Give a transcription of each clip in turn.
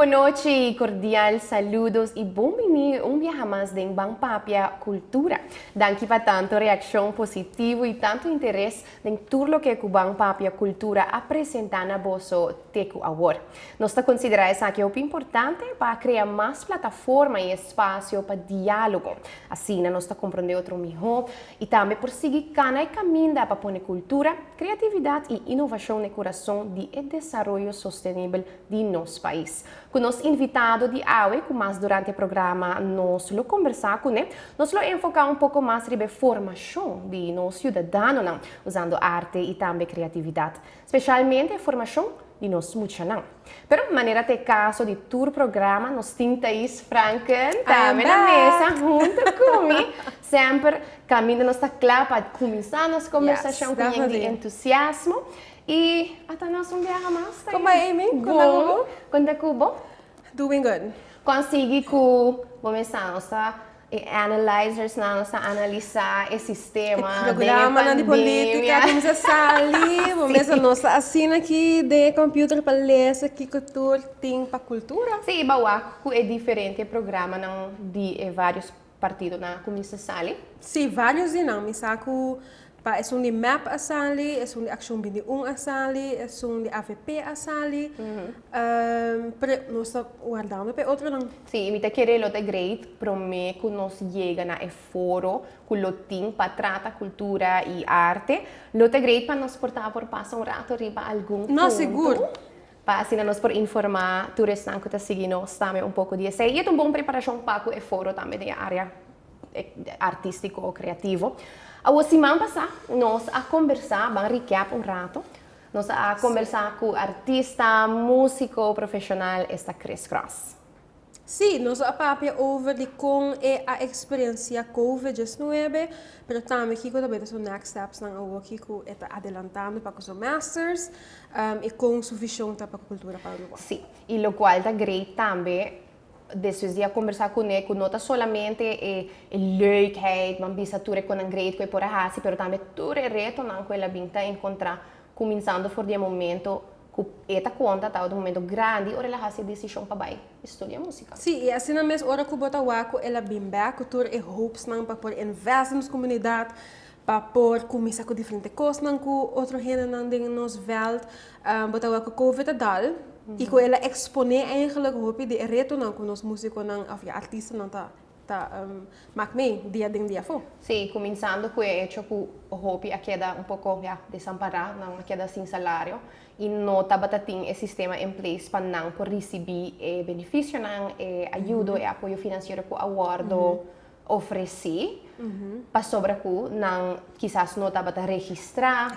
Bon nochi, cordial saludos y bon bini un biaha mas den Ban Papia Cultura. Danki pa tanto reaccion positivo y tanto interes den tur loke cu Ban Papia Cultura a presenta na boso te cu awor. Nos ta considera esaki hopi importante pa crea mas plataforma y espacio pa dialogo. Asina nos ta comprende otro miho y tambe por sigui cana e caminda pa pone cultura, creatividad y innovacion na e curason di e desaroyo sostenibel di nos pais. Cu nos invitado di awe cu mas durante e programa nos lo combersa cune, nos lo enfoca un poco mas riba e formacion di nos ciudadanonan usando arte y tambe creatividad, specialmente e formacion di nos muchanan. Pero manera ta e caso di tur programa nos tin Thais Franken tambe na mesa hunto cu mi. Semper caminda nos ta cla pa cuminsa nos combersacion cu yen di entusiasmo. Y ata nos un biaha mas, Thais. Con bai, Amy? Con ta cu bo? Con ta cu bo? Doing good. Con sigui cu bo mesa nos ta E analyzersnan nos ta analisa e sistema den e Programanan di politica pandemia. cuminsa sali, bo mesa nos ta asina aki den e computer pa lesa kico tur tin pa cultura. Sí, i ba wak cu e diferente programanan di e varios partidonan a cuminsa sali. Sí, varios di nan. Mi sa cu Pa esun di mep a sali, esun di Accion 21 a sali, esun di avp a sali. Pero nos ta wardando pa e otronan. Sí, mi ta kere lo ta great prome ku nos yega na e foro ku lo tin pa trata kultura i arte. Lo ta great pa nos por ta por pasa un rato riba algun punto. No, sigur. Pa asina nos por informa tur esnan ku ta sigui nos tambe un poko di esei. I e ta un bon preparashon pa ku e foro tambe den e area artístiko o kreativo. Awor siman pasá nos a kombersá, ban recap un rato, nos a kombersá ku artista, músiko profeshonal esta Chris Cross. Sí, nos a papia over di kon e a eksperensiá Covid 19, pero tambe kiko ta beta su next stepsnan awor kiko e ta adelantando pa ku su masters i kon su vishon ta pa ku kultura pa Aruba. Sí, i lokual ta great tambe Despues di a kombersá kuné ku no ta solamente e e leukheid, ban bisa tur e konan great ku e por a hasi, pero tambe tur e retonan ku el a bin ta enkontrá kuminsando for di e momento ku e ta konta tabata un momento grandi ora el a hasi e desishon pa bai studia músika. Sí, i asina mes ora ku bo ta wak ku el a bin bèk ku tur e hopesnan pa por invest den nos komunidat, pa por kuminsá ku diferente kosnan ku otro hendenan den nos vèlt, bo ta wak ku Covid a dal i ku el a eksponé eigenlijk hopi di e retonan ku nos músikonan òf ya artistanan ta ta mak mee dia den dia afó. Sí, kuminsando ku e echo ku hopi a keda un poko ya desampará, nan a keda sin salario i no tabata tin e sistema en place pa nan por risibí e benefisionan, e ayudo, e apoyo finansiero ku a wòrdu ofresí pasobra ku nan kisas no tabata registrá,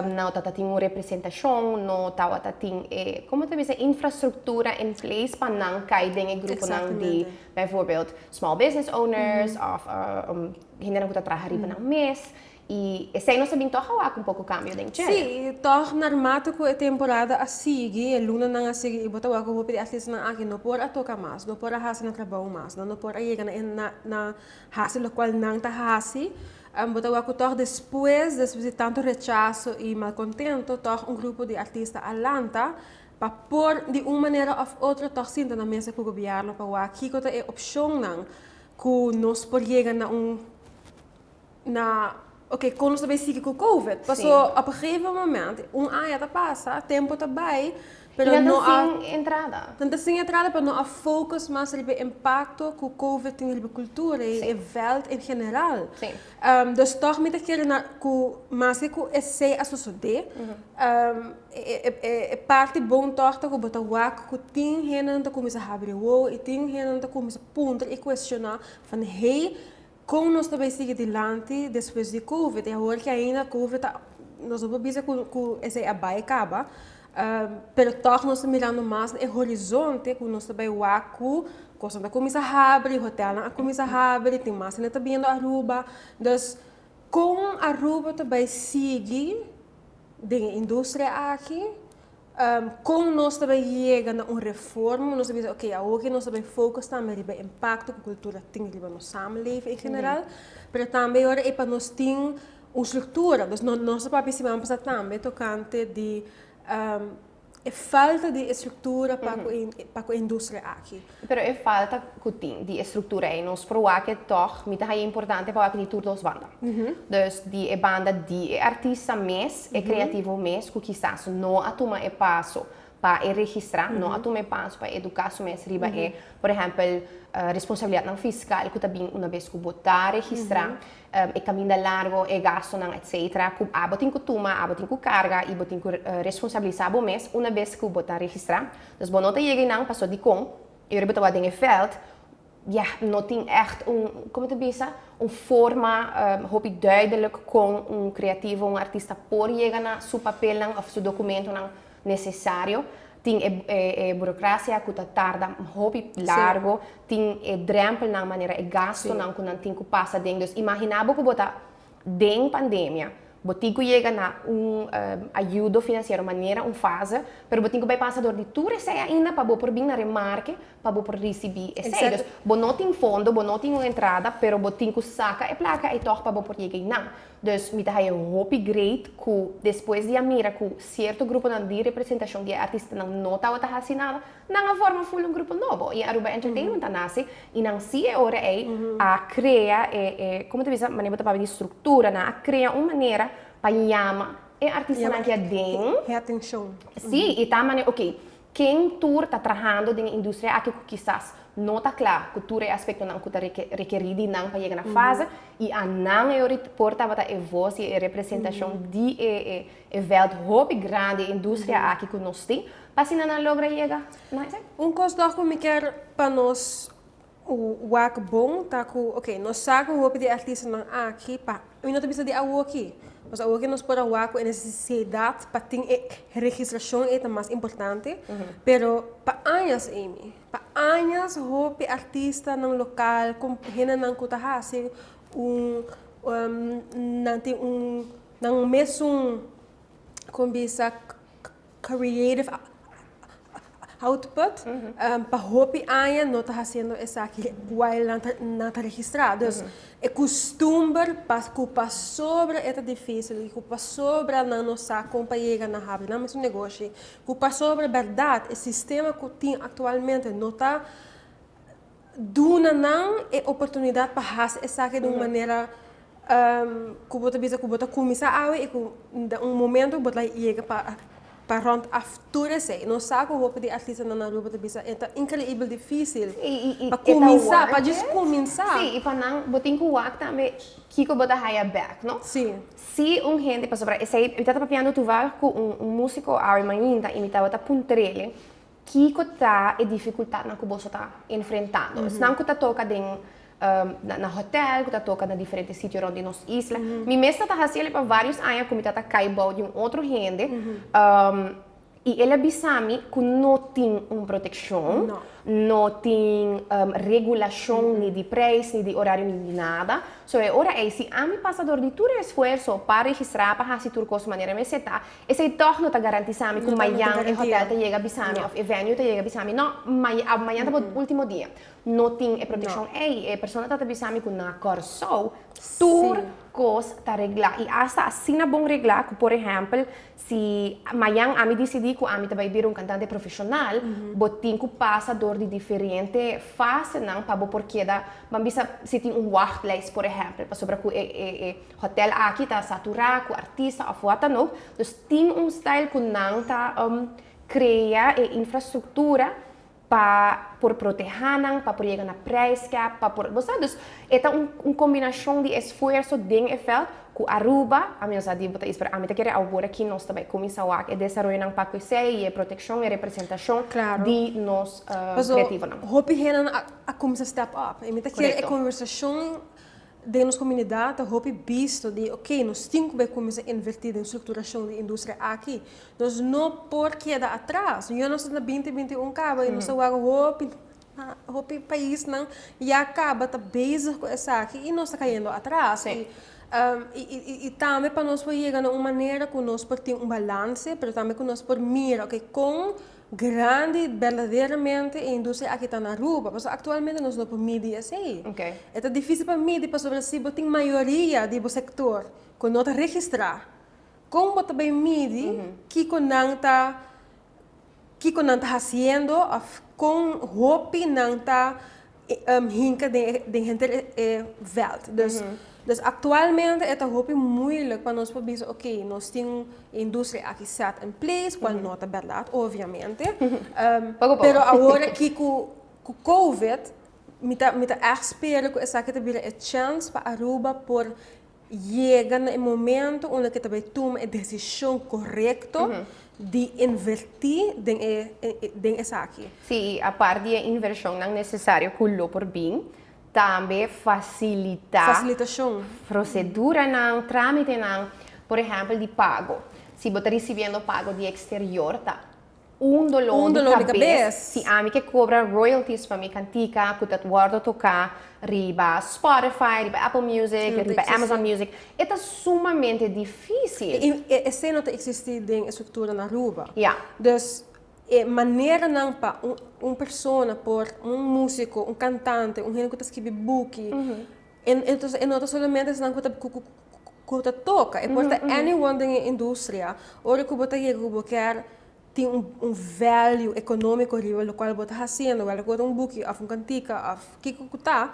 no tabata tin un representashon, no tabata tin e, komo ta bisa, infrastruktura in place pa nan kai den e gruponan di bijvoorbeeld small business owners òf hendenan ku ta traha riba nan mes. I esei nos a bin tòg a wak un poko kambio den dje. Sí, tòg narmate ku e temporada a sigui, e lunanan a sigui i bo ta wak ku hopi di artistanan aki no por a toka mas, no por a hasi nan trabou mas, nan no por a yega na e na hasi lokual nan ta hasi. Bo ta wak ku tòg despues, despues di tantu rechaso i malkontento, tòg un grupo di artista a lanta pa por di un manera òf otro tòg sinta na mesa ku gobièrnu pa wak kiko ta e opshonnan ku nos por yega na un Na, ok, kon nos ta bay sigui ku covid? Paso op een gegeven moment, un aña ta pasa, tempo ta bay, pero I nan no ta a. sin entrada. Nan ta sin entrada, pero no a focus mas riba e impacto ku covid tin riba kultura i e veld en general. Dus tòg mi ta kere na ku maske ku esei a sosodé, e parti bon tòg ta ku bo ta wak ku tin hendenan ta kuminsá habri wowo i tin hendenan ta kuminsá puntra i kuestioná van hey, Kon nos ta bay sigui dilanti despues di covid? E awor ki ainda covid ta, nos no por bisa ku ku esei a bay kaba, pero tòg nos ta mirando mas na e horizonte ku nos ta bay wak ku kosnan ta kuminsá habri, hotelnan a kuminsá habri, tin mas hende ta biniendo Aruba. Dus kon Aruba ta bay sigui den e industria aki? Kon nos ta bai yega na un reforma? Nos ta bisa, oke, awor ke nos ta bai focus tambe riba e impakto ku kultura tin riba nos samenleving en general, pero tambe e ora ei pa nos tin un struktura. Dus nos a papia siman pasá tambe tokante di. E falta di e structura pa cu pa cu e industria aki. Pero e falta cu tin di e structura ey nos por wak e toch, mi ta haya importante pa wak di tur dos banda. Dus di e banda di e artista mes, e creativo mes cu kisas no a tuma e paso pa e registra, no a tuma e paso pa educa su mes riba e, por ehempel, responsabilidadnan fiscal cu ta bin una bes cu bo ta registra, e caminda largo, e gastonan, etc. Cu abo tin cu tuma, abo tin cu carga y bo tin cu responsabilisa bo mes una bes cu bo ta registra. Dus bo no ta yega einan paso dicon y ora bo ta wak den e veld, ya, no tin echt un, como ta bisa, un forma hopi duidelijk con un creativo, un artista por yega na su papelnan of su documentonan necesario. Tin e burocracia cu ta tarda hopi largo, tin e drempelnan manera e gastonan cu nan tin cu pasa den. Dus imagina bo cu bo ta den pandemia, bo tin cu yega na un ayudo financiero manera un fase, pero bo tin cu bay pasa door di tur esey ainda pa bo por bin na remarke pa bo por ricibi esey. Dus bo no tin fondo, bo no tin un entrada, pero bo tin cu saca e placa ey toch pa bo por yega eynan. Dus mi ta haya hopi great ku despues di a mira ku sierto gruponan di representashon di e artistanan no tabata hasi nada, nan a forma ful un grupo nobo i Aruba Entertainment a nase i nan si e ora ei a krea e e komo ta bisa manera bo ta papia di struktura nan a krea un manera pa yama e artistanan ki aden. E atenshon. Si i ta manera oke Ken tur ta trahando den e industria aki ku kisas no ta kla ku tur e aspektonan ku ta rekerí di nan pa yega na fase i a nan e ora por tabata e vos i e representashon di e e vèlt hopi grandi e industria aki ku nos tin pa asina nan logra yega na esei. Un kos dòg ku mi kier pa nos wak bon ta ku ok nos sa ku hopi di e artistanan aki pa mi no ta bisa di awoki pasobra awoki nos por a wak ku e nesesidat pa tin e registrashon ei ta mas importante pero pa añas Amy pa añas hopi artistanan lokal ku hendenan ku ta hasi un nan tin un nan mesun kon bisa creative output pa hopi aña no ta haciendo esaki while nan ta nan ta registra. Dus e custumber pa cu pasobra e ta dificil y cu pasobra nan no sa con pa yega na habri nan mes un negoshi, cu pasobra berdad e sistema cu tin actualmente no ta duna nan e oportunidad pa haci esaki di un manera cu bo ta bisa cu bo ta cuminsa awe y cu den un momento bo ta yega pa pa rond af tur esey. Nos sa cu hopi di artistanan na Aruba ta bisa e ta increibel dificil pa cuminsa, pa djis cuminsa. Si, y pa nan bo tin cu wak tambe kico bo ta haya bek, no? Si. Si un hende, pasobra esey, mi ta ta papiando toevallig cu un musico awe mainta y mi tabata puntrele Kiko ta e difikultatnan ku boso ta enfrentando? Esnan ku ta toka den na hotel, ku ta toka na diferente sitio rònt di nos isla. Mi mes ta ta hasi el pa vários aña ku mi ta ta kai bou di un otro hende i el a bisa mi ku no tin un protekshon, no tin regulashon ni di preis, ni di orario, ni di nada. So e ora ei si ami pasa dor di tur e esfuerso pa registrá, pa hasi tur kos manera mester ta, Esei tòg no ta garantisá mi ku mañan e hotèl ta yega bisa mi òf e venue ta yega bisa mi. No, mañan ta bo último dia. No tin e protekshon ei. E persona ta ta bisa mi ku na Kòrsou tur kos ta reglá i asta asina bon reglá ku por ehèmpel si mañan ami disidí ku ami ta bai bira un kantante profeshonal, bo tin ku pasa dor di diferente fasenan pa bo por keda, ban bisa si tin un wachtlijst por ehèmpel, pasobra ku e Hotel aki ta saturá ku artista òf wat dan ook. Dus tin un stijl ku nan ta krea e infrastruktura pa por protehá nan, pa por yega na prijscap, pa por, bo sa? Dus e ta un kombinashon di esfuerso den e vèlt ku Aruba, ami no sa di bo ta is, pero ami ta kere awor aki nos ta bai kuminsá wak e desaroyonan pa ku esei i e protekshon, e representashon di nos kreativonan. Paso hopi hendenan a kuminsá step up i mi ta kere e konversashon Den nos komunidat ta hopi bisto di oke nos tin ku bai kuminsá invertí den strukturashon di industria aki. Nos no por keda atras. Ya nos ta na binti 21 kaba i nos ta wak hopi hopi paisnan ya kaba ta bezig ku esaki i nos ta kayendo atras. I i tambe pa nos por yega na un manera ku nos por tin un balanse pero tambe ku nos por mira oke kon Grandi berdaderamente e industria aki ta na Aruba, pasobra aktualmente nos no por midi esei. E ta difísil pa midi pasobra si bo tin mayoria di bo sektor ku no ta registrá, kon bo ta bai midi kiko nan ta, kiko nan ta hasiendo òf kon hopi nan ta hinka den henter e vèlt. Dus, dus aktualmente e ta hopi moeilijk pa nos por bisa oké, nos tin un industria aki set in place, kual no ta bèrdat obviamente. Poko poko. Pero awor aki ku ku covid mi ta mi ta ègt spera ku esaki ta bira e chèns pa Aruba por yega na e momento unda ke ta bai tuma e desishon korekto di invertí den e den esaki. Sí, i apart di e invershonnan nesesario ku lo por bin, tambe fasilitá Fasilitashon. proseduranan, trámitenan, por ehèmpel di pago. Si bo ta risibiendo pago di eksterior ta Un doló Un di doló di kabes. kabes. Si ami ke kobra royalties pa mi kantika ku ta wòrdu toká riba Spotify, riba Apple Music, No ta riba eksistí. Amazon Music, e ta sumamente difísil. I e esei no ta eksistí den e struktura na Aruba. Ja. Dus e maneranan pa un un persona por, un músiko, un kantante, un hende ku ta skibi buki, en entonces e no ta solamente esnan ku ta ku ku ku ta toka, e por ta anyone den e industria. Ora ku bo ta yega ku bo kier tin un un value economico riba locual bo ta haciendo, wèl ku ta un buki òf un kantika òf kiko ku ta,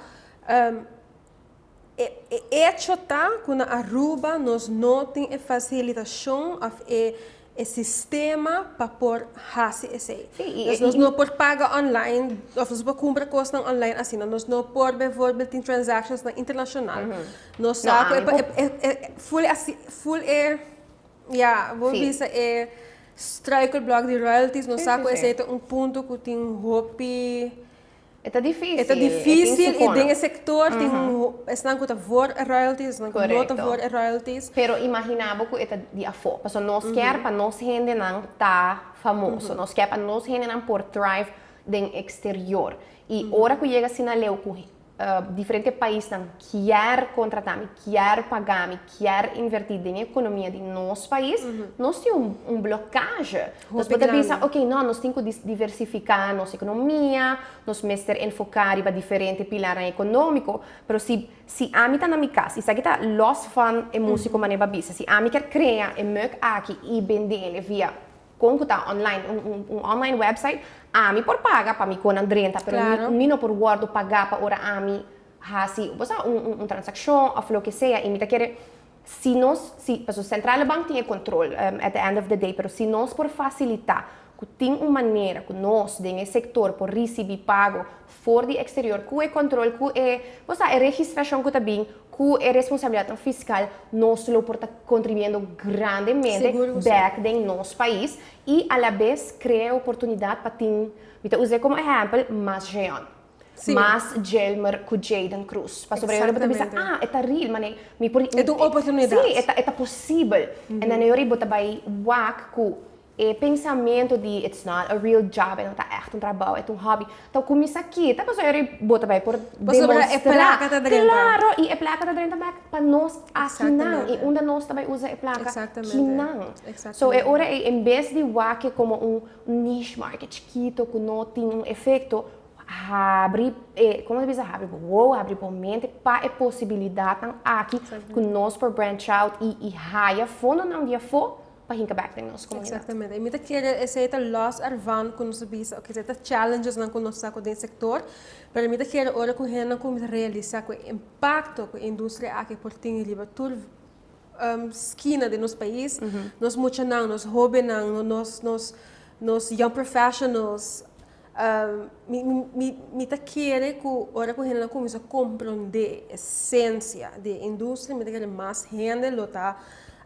e e hecho ta ku na Aruba nos no tin e fasilitashon òf e e sistema pa por hasi esei. Sí, i Dus nos no por paga online òf nos por kumpra kosnan online asina, nos no por bijvoorbeeld tin transactionsnan internashonal. Nos No, sa ku ami por e e ful e ful e Ya, bo bisa e struikelblok di royalties, nos sa ku esei ta un punto ku tin hopi. E ta difísil. E ta difísil i den e sektor tin esnan ku ta voor e royalties, esnan ku no ta voor e royalties. Pero imaginá bo ku e ta di afó. Pasobra nos kier pa nos hendenan ta famoso, nos kier pa nos hendenan por thrive den eksterior. I ora ku yega asina leu ku Diferente paisnan kier contrata mi, kier paga mi, kier inverti den e economia di nos pais, nos tin un blokaje. Nos bo ta bisa, ok, no, nos tin cu diversifica nos economia, nos mester enfoca riba diferente pilarnan economico, pero si si ami ta na mi cas, esaki ta los van e musico manera bo a bisa, si ami kier crea e mug aki y bendele via Kon ku ta online, un un online website, ami por paga pa mi konan drenta, pero mi mi no por wòrdu pagá pa ora ami hasi, bo sa, un un transakshon òf loke sea. I mi ta kere si nos, si, pasobra Centrale Bank tin e kontrol at the end of the day, pero si nos por fasilitá ku tin un manera ku nos den e sektor por risibí pago for di eksterior ku e kontrol, ku e, bo sa, e registrashon ku ta bin ku e responsabilidatnan fiskal nos lo por ta kontribuyendo grandemente bèk den nos pais i alabes krea oportunidat pa tin, mi ta us'é komo ehèmpel, mas Jeon, mas Jelmer ku Jayden Cruz. Pasobra e ora bo ta bisa, ah, e ta real, mane mi por. E ta un oportunidat. Sí, e ta posibel. En dan e ora bo ta bai wak ku E pensamentu di it's not a real job, e no ta ègt un trabou, e ta un hobby, ta kuminsá kita pasobra e bo ta bai por Pasobra e demostrá. plaka ta drenta. Klaro, i e plaka ta drenta bèk pa nos akinan. I unda nos ta bai usa e plaka? Kinan. So e ora ei en bes di wak e komo un niche market chikito ku no tin un efekto, habri e, komo ta bisa, habri bo wowo, habri bo mente pa e posibilidatnan aki ku nos por branch out i haya fondonan di afó pa hinka bek den nos komunidat. Exactamente. I mi ta kere esei ta los ervan ku nos a bisa, ok, esei ta challengesnan ku nos sa ku den sektor, pero mi ta kere ora ku hendenan kuminsá realisá ku e impakto ku e industria aki por tin riba tur skina den nos pais, nos muchanan, nos hóbennan, nos nos nos young professionals, Mi ta kere ku ora ku hendenan kuminsá komprondé esensia di e industria, mi ta kere mas hende lo ta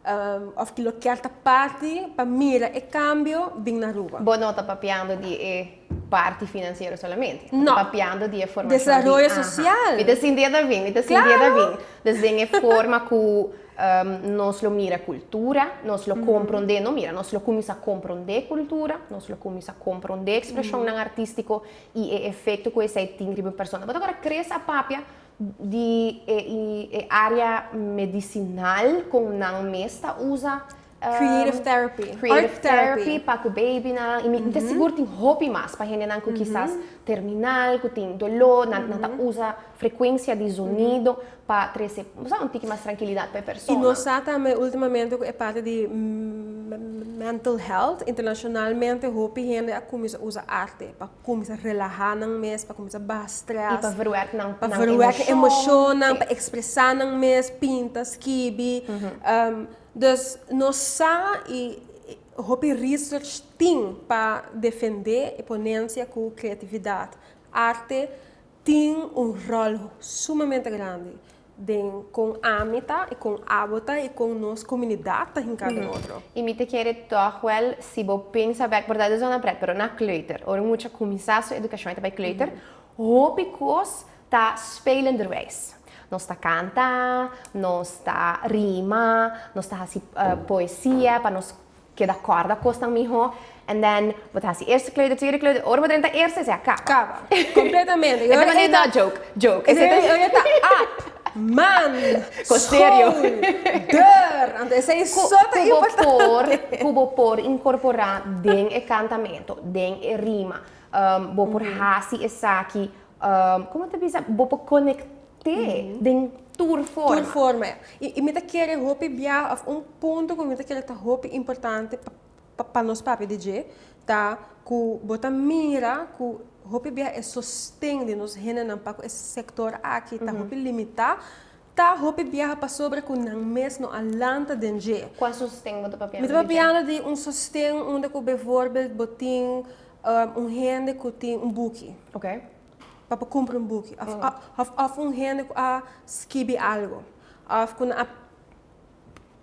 òf lo kier ta parti pa mira e kambio bin na Aruba. Bo no ta papiando di e parti finansiero solamente. No. Bo ta papiando di e formashon di. Desaroyo sosial. Mi ta sinti e ta bin, mi ta sinti e ta bin. Dus den e forma ku Nos lo mira kultura, nos lo komprondé, no mira, nos lo kuminsá komprondé kultura, nos lo kuminsá komprondé ekspreshonnan artístiko i e efekto ku esei tin riba un persona. Bo ta kòrda Chris a papia di e e área medisinal kon nan mes ta usa Creative therapy, creative art therapy therapy pa ku babynan i mi ta sigur tin hopi mas pa hendenan ku kisas terminal, ku tin doló, nan ta usa frekuensia di zonido pa trese, bo sa, un tiki mas trankilidat pa e I persona. nos sa tambe ultimamente ku e parti di mental health, internacionalmente hopi hende a cuminsa usa arte pa cuminsa relaha nan mes, pa cuminsa baha stress. Y pa verwerk nan Pa verwerk emocionnan, pa expresa nan mes, pinta, skibi. Dus nos sa y hopi research tin pa defende e ponencia cu creatividad, arte tin un rol sumamente grandi den con ami ta y con abo ta y con nos comunidad ta hinca den otro. Y mi ta kere toch wel si bo pensa bek, por ta de zona pret, pero na kleuter, ora un mucha cuminsa su educacion e ta bay kleuter, hopi cos ta spelenderwijs. Nos ta canta, nos ta rima, nos ta haci poesia pa nos keda corda cosnan miho, and then bo ta haci eerste kleuter, tweede kleuter, ora bo drenta eerste esei a caba. Caba, completamente. E ta manera no joke, joke. Esei ta ta ap, man, Con serio. school, deur, anto esei so ta importante. Cu bo por incorpora den e cantamento, den e rima, bo por haci esaki, como ta bisa, bo por conecte den tur forma. Tur forma. I mi ta kere hopi bia of un punto ku mi ta kere ta hopi importante pa nos papia di dje ta ku bo ta mira ku hopi bia e sosten di nos hendenan pa ku e sektor aki ta hopi limitá, ta hopi biaha pasobra ku nan mes no a lanta den dje. Kua sosten bo ta papiando Mi di ta dje? papiando di un sosten unda ku bijvoorbeeld bo tin un hende ku tin un buki. Pa por kumpra un buki of of of un hende ku a skibi algo of ku a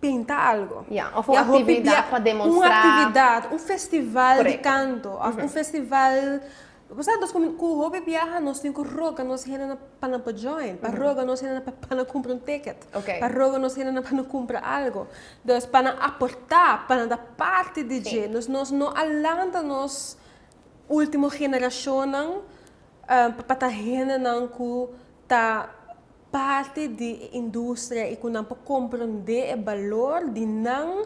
pinta algo. Ya, of un aktividat pa demonstrá. Un aktividat, un festival di kanto of un festival, bo sa nos ku hopi biaha nos tin ku roga nos hendenan pa nan por join, pa roga nos hendenan pa nan kumpra un ticket, pa roga nos hendenan pa nan kumpra algo. Dus pa nan aportá, pa nan ta parti di dje. Nos nos no a lanta nos Ultimo generashonnan pa ta hendenan ku ta parti di e industria i ku nan por komprondé e balor di nan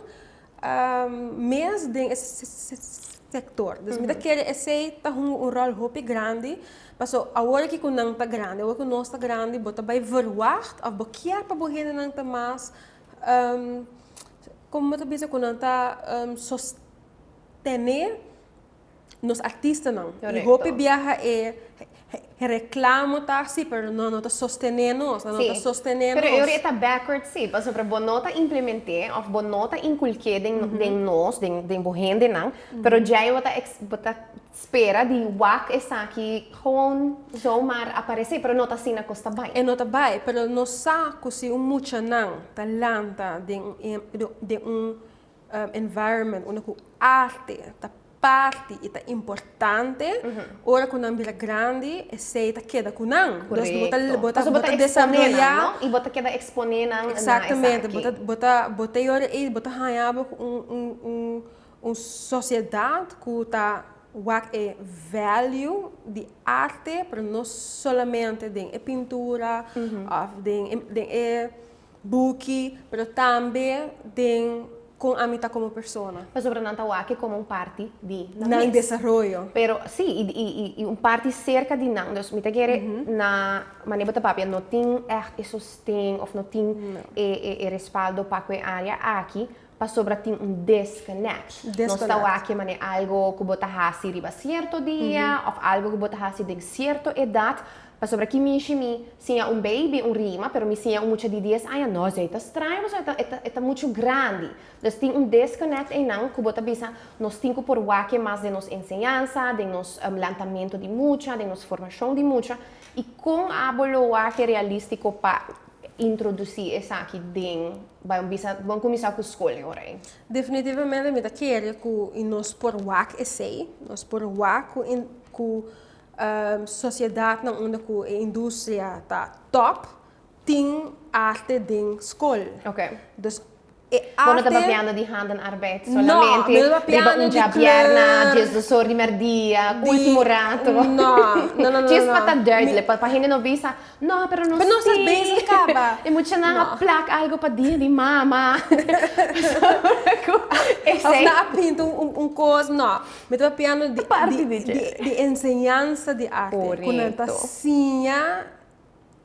mes den e sektor. Dus mi ta kere esei ta hunga un ròl hopi grandi, paso awor aki ku nan ta grandi, awor ku nos ta grandi bo ta bai verwagt òf bo kier pa bo hendenan ta mas, komo bo ta bisa ku nan ta sostené nos artistanan. Y hopi biaha e reclamo ta si, pero nan no ta sostene nos, nan no ta sostene nos. Pero e ora e ta backward si, pasobra bo no ta implemente of bo no ta inculke den nos, den bo hendenan, pero djei bo ta bo ta spera di wak esaki gewoon zomaar aparece, pero no ta asina cos ta bay. E no ta bay, pero nos sa cu si un muchanan ta lanta den un environment unda ku arte ta parti i ta importante, ora ku nan bira grandi esei ta keda ku nan. Dus bo ta bo ta Pasobra bo bo ta ta eksponé nan, desaroyá. no? I bo ta keda eksponé nan na Eksaktamente, bo esaki. ta bo ta bo ta yora ei bo ta haña bo ku un un un un sosiedat ku ta wak e value di arte, pero no solamente den e pintura òf den e den e Buki, pero tambe den kon ami ta komo persona. Pasobra nan ta wak komo un parti di nan Nan mes. desaroyo. Pero si, i i i un parti serka di nan. Dus mi ta kere na manera bo ta papia no tin ègt e sosten òf no tin e e e respaldo pa ku e área aki pasobra tin un disconnect. Nos ta wak manera algo ku bo ta hasi riba sierto dia òf algo ku bo ta hasi den sierto edat. Pasobra ki mishi mi siña un baby un rima, pero mi siña un mucha di dies aña, no, esei ta straño pasobra e ta e ta muchu grandi. Dus tin un disconnect einan ku bo ta bisa nos tin ku por wak mas den nos enseñansa, den nos lantamentu di mucha, den nos formashon di mucha, i kon abo lo wak realístiko pa introdusí esaki den, ban bisa, ban kuminsá ku skol e ora ei. Definitivamente mi ta kere ku nos por wak esei, nos por wak ku ku Sociedadnan unda cu e industria ta top tin arte den scol. Dus e arte. Bo no ta papiando di handenarbeid solamente riba un djabièrna, djes dos or di merdia, ultimo rato. No, no, no, no. Djes pa ta duidelijk, pa hende no bisa, No, pero nos Pero nos ta bezig kaba. E muchanan a plak algo pa dia di mama. Of nan a pinta un kos. No, mi ta papiando di enseñansa di arte. Ku nan ta siña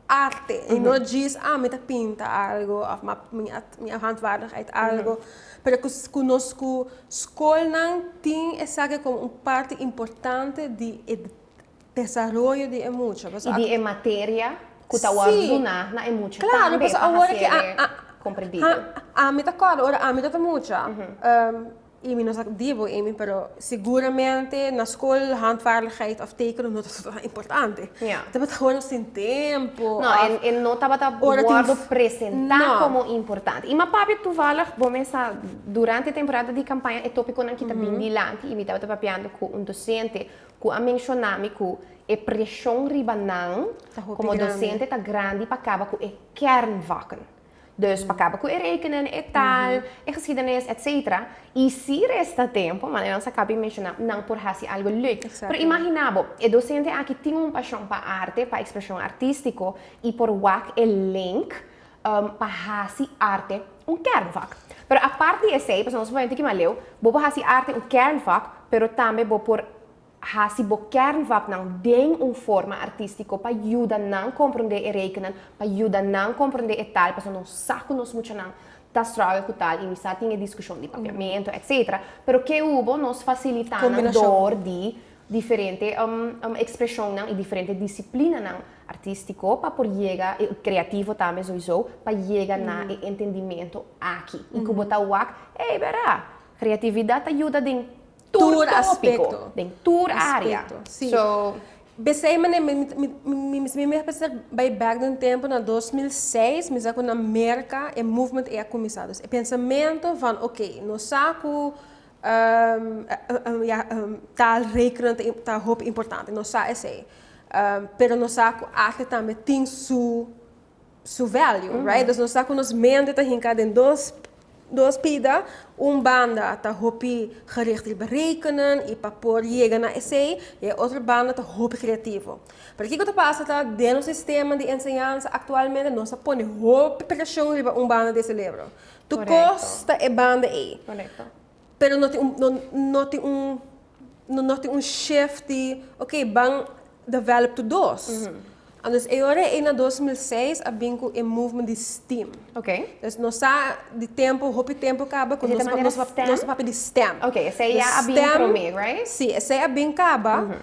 arte y no djis ah mi ta pinta algo of mi mi a handvaardigheid algo pero cu cu nos cu scolnan tin esaki como un parti importante di e desaroyo di e mucha. Y di e materia cu ta wordo duna na e mucha tambe pa haciele comprendibel. Ami ta corda ora ami ta mucha y mi no sa di bo Amy pero seguramente na school handvaardigheid of tekenen no tabata importante. Tabata gewoon nos tin tempo. No, e no tabata wordo presenta como importante. Y mi a papia toevallig bo mes sa durante e temporada di campaña e topiconan ki ta bin dilanti y mi tabata papiando cu un docente cu a menciona mi cu e presion riba nan como docente ta grandi pa caba cu e kernvakken. Dus pa caba cu e rekenen, e taal, e geschiedenis, etc. Y si resta tempo, manera nos a caba di menciona, nan por haci algo leuk. Pero imagina bo, e docente aki tin un pasion pa arte, pa expresion artistico y por wak e link pa haci arte un kernvak. Pero apart di esey, pasobra nos por bay un tiki mas leu, bo por haci arte un kernvak, pero tambe bo por Hasi bo kernvaknan den un forma artístiko pa yuda nan komprondé e rekennan, pa yuda nan komprondé e tal, pasobra nos sa ku nos muchanan ta struggle ku tal i mi sa tin e diskushon di papiamentu etcetera, pero ke hubo nos fasilitá nan dor di diferente ekspreshonnan i diferente disiplinanan artístiko pa por yega, i kreativo tambe souiso, pa yega na e entendimentu aki i ku bo ta wak, ey bera, kreatividat ta yuda den tur tópiko, den tur área. So. Besei mane mi mi mi mi mester bai bek den tempu na 2006 mi sa ku na Merka e movement ei a kuminsá. Dus e pensamentu van oké nos sa ku ya taal rekenen ta hopi importante nos sa esei pero nos sa ku arte tambe tin su su value, right? Dus nos sa ku nos mente ta hinká den dos dos pida, un banda ta hopi gericht riba rekenen i pa por yega na esei, i e otro banda ta hopi kreativo. Pero kiko ta pasa ta den nos sistema di enseñansa aktualmente nos ta pone hopi preshon riba un banda di e selebro. Tur kos ta e banda ei. Pero no tin un no no tin un no tin un shift di ok ban develop tur dos. Anto e ora ei na 2006 a bin ku e movement di STEAM. Dus nos sa di tempu hopi tempu kaba ku nos nos nos papia di STEM. Ok, esei ya a bin promé, right? Si, esei a bin kaba.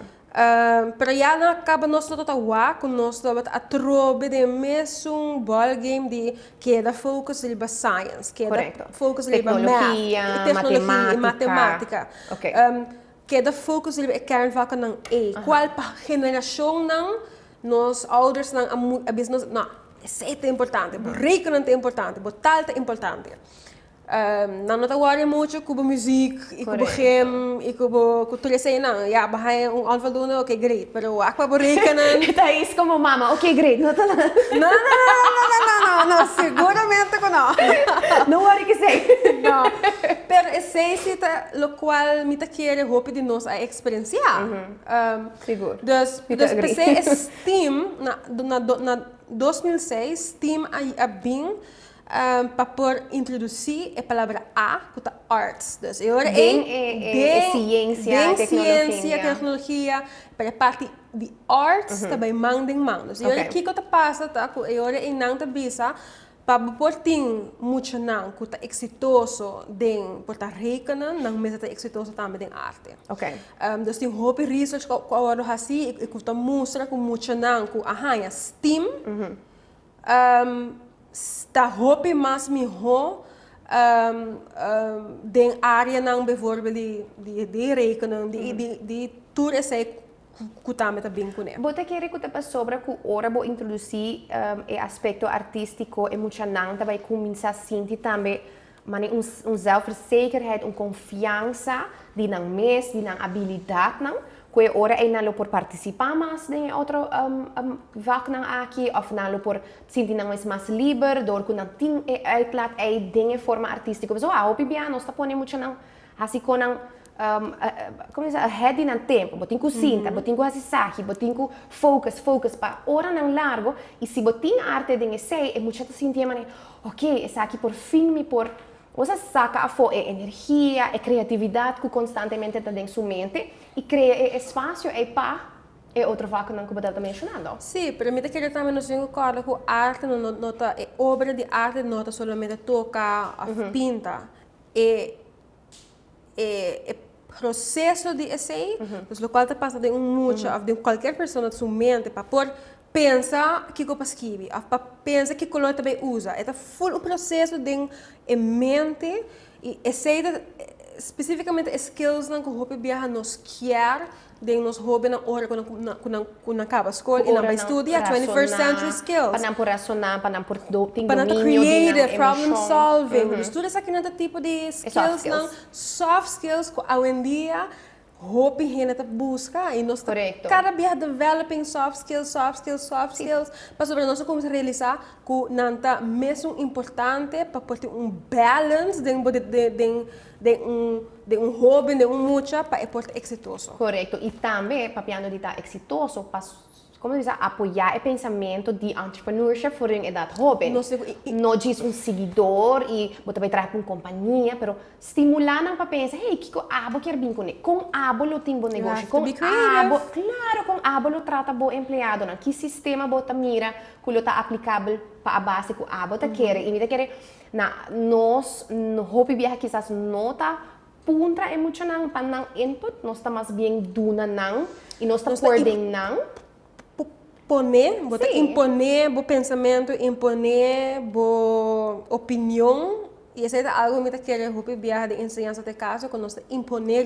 Pero ya na kaba nos no tabata wak ku nos tabata atrobe den e mesun ballgame di keda focus riba science, keda focus riba math, teknologia i matematika. Keda focus riba e kernvakkennan ei, kual pa generashonnan nos oudersnan a bisa nos, no, esei ta importante, bo rekennan ta importante, bo tal ta importante. Nan no ta worry mucho ku bo muziek i ku bo gym i ku bo ku tur eseinan. Ya, bo haña un onvoldoende, oké, great. Pero wak pa bo rekenen. Ta is komo mama, oké, great, no ta nada. No, no, no, no, no, no, no, no, no, seguramente ku no. No worry ku esei. No, pero esei si ta lokual mi ta kere hopi di nos a eksperensiá. Sigur. Dus, dus p'esei e STEAM na na na 2006 STEAM a a bin Pa por introdusí e palabra A ku ta arts. Dus e ora ei Den e siensia, den siensia, teknologia, pero e parti di arts ta bai man den man. Dus e ora kiko ta pasa ta ku e ora ei nan ta bisa pa bo por tin muchanan ku ta eksitoso den por ta rekenen, nan mester ta eksitoso tambe den arte. Dus tin hopi research ku a wòrdu hasí i ku ta mustra ku muchanan ku a haña STEAM, Ta hopi mas mihó den áreanan bijvoorbeeld di di rekenen, di tur esei ku tambe ta bin kuné. Bo ta kere ku ta pasobra ku ora bo introdusí e aspekto artístiko e muchanan ta bai kuminsá sinti tambe manera un zelfverzekerheid, un konfiansa di nan mes, di nan abilidatnan, ku e ora ei nan lo por partisipá mas den e otro vaknan aki òf nan lo por sinti nan mes mas liber dor ku nan tin e uitlaat ei den e forma artístiko. Pasobra hopi bia nos ta pone muchanan hasi kon nan, komo bisa, ahead di nan tempu. Bo tin ku sinta, bo tin ku hasi esaki, bo tin ku focus, focus pa oranan largo i si bo tin arte den esei e mucha ta sinti e manera, Ok, esaki por fin mi por Bo sa saca afo e energia, e creatividad cu constantemente ta den su mente y crea e espacio ey pa E otro vaknan ku bo tabata menshonando. Sí, pero mi ta kere tambe nos tin ku kòrda ku arte no no ta, e obra di arte no ta solamente toka òf pinta. E e e proseso di esei, dus lokual ta pasa den un mucha òf den kualkier persona su mente pa por pensa kiko pa skibi òf pa pensa ki kolor ta bai usa. E ta ful un proseso den e mente i esei ta spesífikamente e skillsnan ku hopi biaha nos kier Den nos hobennan ora ku nan ku nan ku nan kaba skol i nan bai studia, 21st century skills. Pa nan por rasoná, pa nan por tin Pa nan ta dominio di nan creative, problem emoshon. solving. Dus tur esakinan ta tipo di E soft skillsnan, skills. soft skills ku awendia hopi hende ta buska i nos ta Korekto. kada biaha developing soft skills, soft skills, soft skills pasobra nos a kuminsá realisá ku nan ta mesun importante pa por tin un balance den bo den Den un den un hoben, den un mucha pa e por ta exitoso. Korekto. I tambe papiando di ta exitoso pa komo ta bisa apoyá e pensamentu di entrepreneurship for di un edat hoben. No si i i. No djis un siguidor i bo ta bai traha pa un kompania, pero stimulá nan pa pensa, hey, kiko abo kier bin kuné? Kon abo lo tin bo You negoshi? have to Kon be creative. abo, klaro, kon abo lo trata bo empleadonan? Ki sistema bo ta mira ku lo ta aplikabel pa a base ku abo ta kere? I mi ta kere Na nos hopi biaha kisas no ta puntra e muchanan pa nan input, nos ta mas bien duna nan y nos ta por den nan. Pone, bo ta impone bo pensamentu, impone bo opinion y esey ta algo mi ta kere hopi biaha den enseñansa ta e caso cu nos ta impone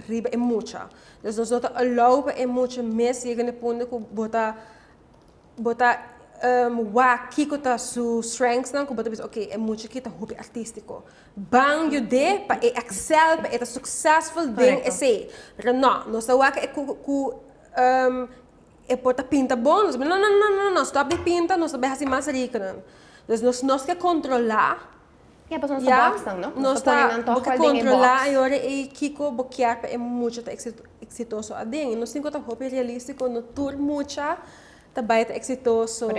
riba e mucha. Dus nos no ta allow pa e mucha mes yega na e punto cu bo ta Bo ta wak kiko ta su strengthsnan ku bo ta bisa ok e mucha aki ta hopi artístiko. Ban yud'é pa e excel, pa e ta successful den esei. Pero no, nos ta wak e ku ku e por ta pinta bon, nos ta bisa no no no no no stòp di pinta, nos ta bai hasi mas rikunan. Dus nos nos ke kontrolá. Ya, pasobra nos ta box nan, no? Nos ta pone nan tòg wèl den e box. Bo ke kontrolá e ora ei kiko bo kier pa e mucha ta eksitoso aden. I nos tin ku ta hopi realístiko, no tur mucha ta bai ta eksitoso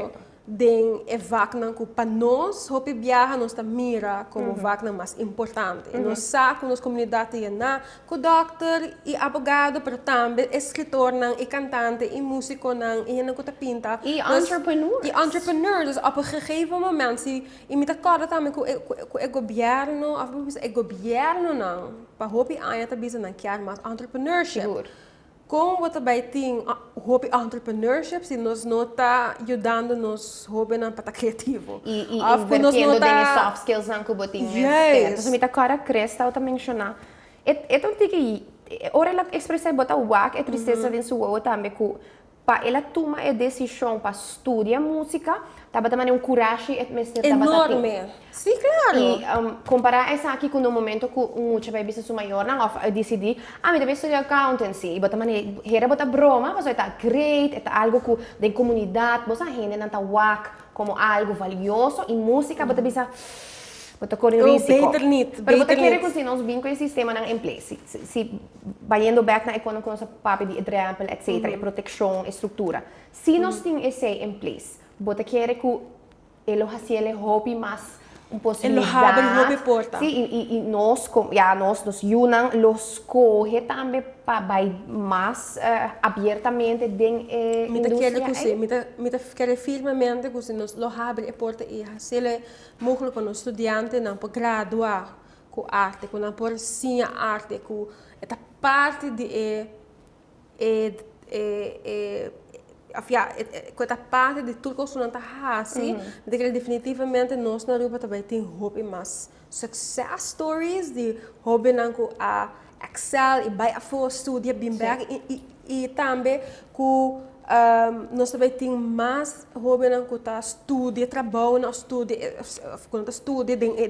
den e vaknan ku pa nos hopi biaha nos ta mira komo vaknan mas importante. I nos sa ku nos komunidat ta yená ku dòkter i abogado, pero tambe eskritornan i kantante i músikonan i hendenan ku ta pinta. I entrepreneurs. I entrepreneurs. Dus op een gegeven moment si I mi ta kòrda tambe ku e ku e gobièrnu òf bo bisa e gobièrnunan pa hopi aña ta bisa nan kier mas entrepreneurship. Sigur. Kon bo ta bai tin hopi entrepreneurship si nos no ta yudando nos hóbennan pa ta kreativo? I i Òf ku nos no invertiendo den e ta soft skillsnan ku bo tin mester. Juist. Entonces mi ta kòrda Chris tabata menshoná e e ta un tiki ora el a ekspresá bo ta wak e tristesa den su wowo tambe ku Pa el a tuma e desishon pa studia músika, tabata manera un kurashi e mester tabata tin. Enorme. Sí, klaro. I kompará esaki ku na un momento ku un mucha bai bisa su mayornan òf a disidí, ah, mi ta bai studia accountancy. I bo ta manera, hera bo ta broma pasobra e ta great, e ta algu ku den komunidat bo sa hendenan ta wak komo algu valioso i músika bo ta bisa, bo ta kore Oh, risiko. beter niet, Pero bo ta beter kere niet. ku si nos bin ku e sistemanan en place, si si Bayendo bek na e kono ku nos a papia di e drempel etcetera, e protekshon, e struktura. Si nos tin esei en place, bo ta kere ku e lo hasiel e hopi mas un E lo habri posibilidat? hopi porta. Si, i i i nos kom ya nos nos yunan lo skohe tambe pa bai mas abiertamente den e Mi ta kere industria ku si, ei? mi ta mi ta kere firmemente ku si nos lo habri e porta i hasiel e mogelijk pa nos studiantenan por gradua ku arte, ku nan por siña arte, ku e ta parti di e e e e òf ya ku e ta parti di tur kos ku nan ta hasi, mi ta kere definitivamente nos na Aruba ta bai tin hopi mas success stories di hobennan ku a excel i bai afó studia bin bèk i i i tambe ku nos ta bai tin mas hobennan ku ta studia trabounan òf studia òf ku nan ta studia den e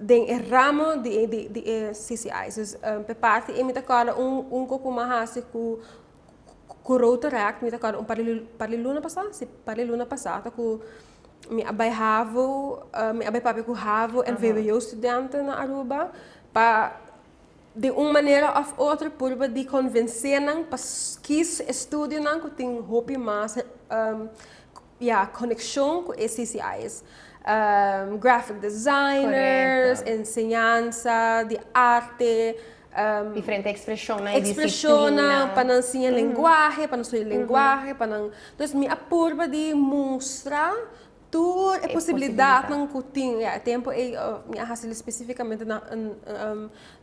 den e ramo di di e CCI's. Dus p'e parti ei mi ta kòrda un un kos ku mi a hasi ku ku Rotaract, mi ta kòrda un par di par di luna pasá, si par di luna pasá ta ku mi a bai havo, mi a bai papia ku havo en vwo studenten na Aruba pa di un manera òf otro purba di konvensé nan pa kis e studionan ku tin hopi mas ya konekshon ku e CCI's. Graphic designers, enseñansa di arte. Diferente expresionnan y Expresionnan disciplina. pa nan siña lenguahe, pa nan studia lenguahe, pa nan, dus mi a purba di mustra tur e E posibilidadnan posibilidad. cu tin. Ya, e tempo ey mi a haci specificamente na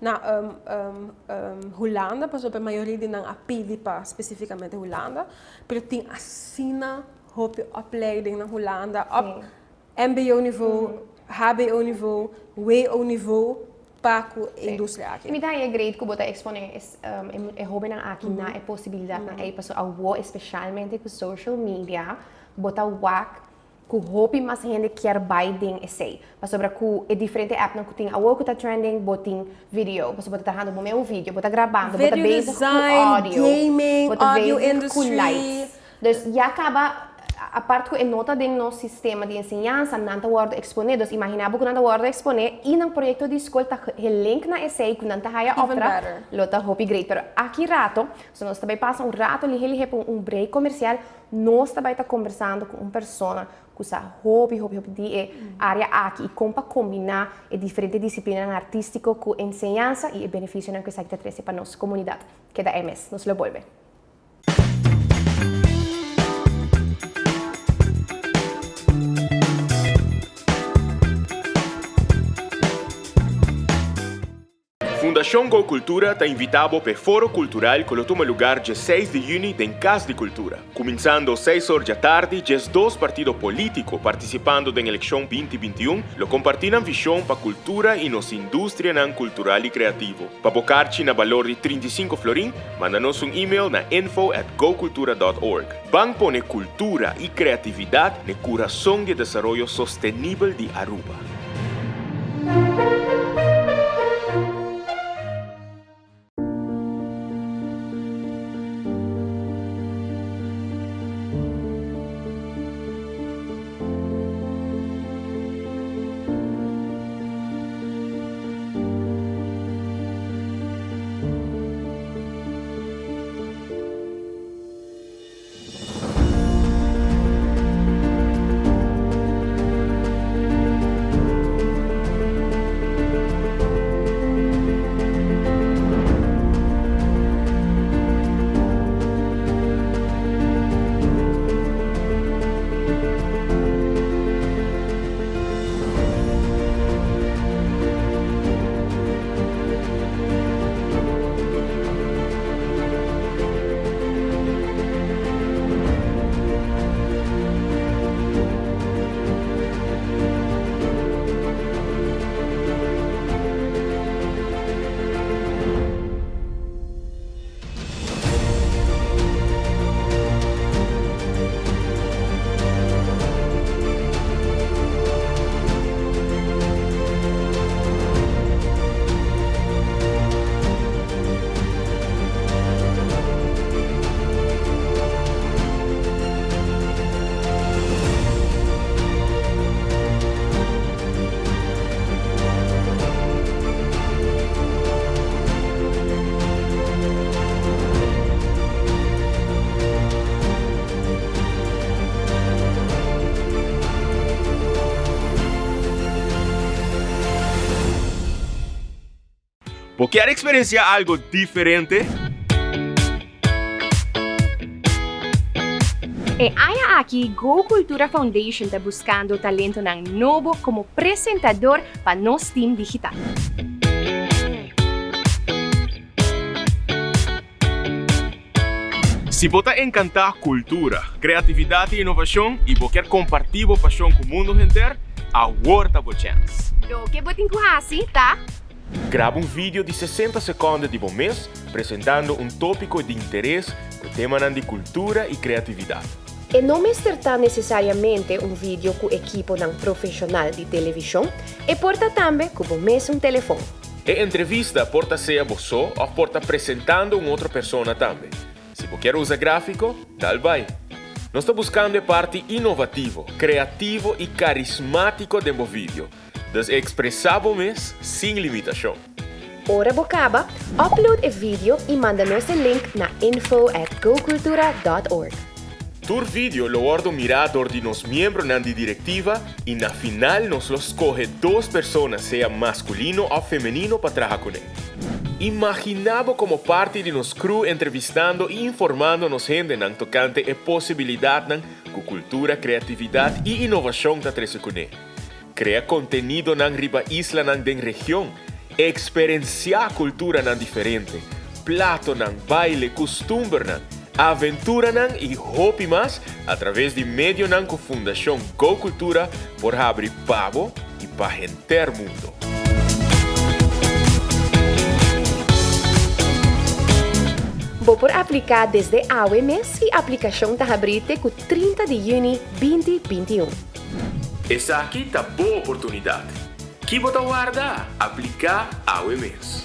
na Hulanda, pasobra e mayoria di nan a pidi pa specificamente Hulanda, pero tin asina hopi opleiding na Hulanda op mbo niveau, hbo niveau, wo niveau pa cu e industria aki. I mi ta haña great cu bo ta expone e hobennan aki na e posibilidadnan ey, pasobra awo especialmente cu social media bo ta wak cu hopi mas hende kier bay den esey, pasobra cu e diferente appnan cu tin awo cu ta trending bo tin video, pasobra bo ta trahando bo mes un video, bo ta grabando, bo ta Video bezig cu design, audio, gaming, bo ta audio bezig cu industry. lights. Dus ya caba, apart cu e no ta den nos sistema di enseñansa, nan ta wordo expone. Dus imagina bo cu nan ta wordo expone y nan proyecto di school ta gelink na esey cu nan ta haya Even opdracht, better. lo ta hopi great. Pero aki rato, so nos ta bay pasa un rato lihe lihe pa un break comercial, nos ta bay ta conversando cu un persona cu sa hopi hopi hopi di e area aki y con pa combina e diferente disciplinanan artistico cu enseñansa y e beneficionan cu esaki ta trece pa nos comunidad. Keda ey mes, nos lo bolbe. Fundashon Go Cultura ta invitá bo p'e Foro Cultural ku lo tuma lugar dje seis di yüni den Kas di Kultura. Kuminsando seis or djatardi, 12 partido polítiko partisipando den elekshon 2021 lo kompartí nan vishon pa kultura i nos industrianan kultural i kreativo. Pa bo karchi na balor di 35 florin, Manda nos un email na info at gocultura dot org. Ban pone cultura y creatividad n'e curason di e desaroyo sostenibel di Aruba. Bo kier experiencia algo diferente? E aña aki Go Cultura Foundation ta buscando talentonan nobo como presentador pa nos team digital. Si bo ta encanta cultura, creatividad y innovacion y bo kier comparti bo pasion cu mundo henter, awor ta bo chance! Loke bo tin cu haci ta. Graba un video di 60 seconde di bo mes presentando un topico di interes cu temanan di cultura y creatividad. E no mester ta necesariamente un video cu ekiponan profesional di television, e por ta tambe cu bo mesun telefon. E entrevista por ta sea bo so of por ta presentando un otro persona tambe. Si bo kier usa grafico, dal bai. Nos ta buscando e parti innovativo, creativo y carismatico den bo video. Dus expresa bo mes sin limitacion. Ora bo caba, upload e video y manda nos e link na info at gocultura dot org. Tur video lo wordo mira dor di nos miembronan di directiva y na final nos lo scoge dos persona sea masculino of femenino pa traha cune. Imaginá bo komo parti di nos crew entrevistando i informando nos hendenan tokante e posibilidatnan ku kultura, kreatividat i inovashon ta trese kuné. Krea kontenidonan riba islanan den region, eksperensiá kulturanan diferente, platonan, baile, kustumbernan, aventuranan i hopi mas atraves di medionan ku Fundashon Go Kultura por habri pa bo i pa henter mundo. Bo por apliká desde awe mes i aplikashon ta habrí te ku 30 di yüni 2021. Esaki ta bo oportunidat. Ki bo ta warda? Apliká awe mes.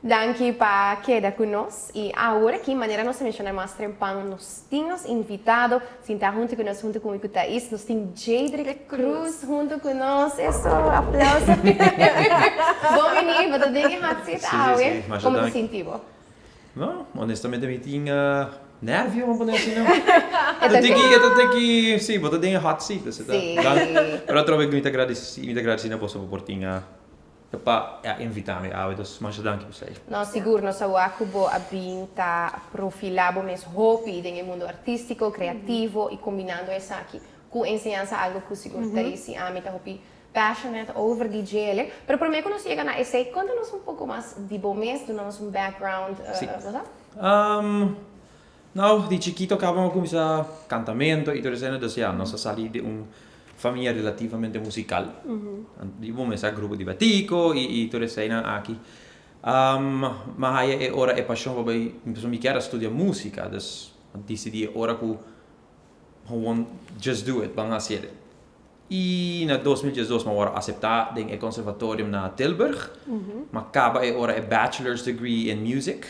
Danki pa keda ku nos i awor aki manera nos a menshoná mas trempan nos tin nos invitado sintá huntu ku nos huntu ku mi ku Thais nos tin Jadrick Cruz huntu ku nos eso aplauso bon bini bo ta den e hot seat awe komo ta sinti bo? No, honestamente mi tin nervio, bo pone asina. E ta tiki, e ta tiki, si, bo ta den e hot seat, dus e ta. Si. Pero atrobe mi ta gradisi, mi ta gradisi na boso pa por tin pa a invita mi awe, dus masha danki pa esei. No, sigur, nos a wak ku bo a bin ta profilá bo mes hopi den e mundo artístiko, kreativo i kombinando esaki ku enseñansa, algu ku sigur Thais i ami ta hopi Passionate over di djele. Pero prome ku nos yega na esei, konta nos un poko mas di bo mes, duna nos un background, Sí. bo sa? Nou, di chikito kaba mi a kuminsá kantamento i tur esei, dus ya, nos a sali di un famia relativamente musikal. Di bo mes a grupo di batiko i tur eseinan aki. Mi a haya e ora e pashon pa bai, pasobra mi kier a studia musika, dus mi a disidí e ora ku gewoon just do it, ban hasié. I na 2012 mi a wòrdu aseptá den e konservatorium na Tilburg. Mi a kaba e ora e bachelor's degree in music.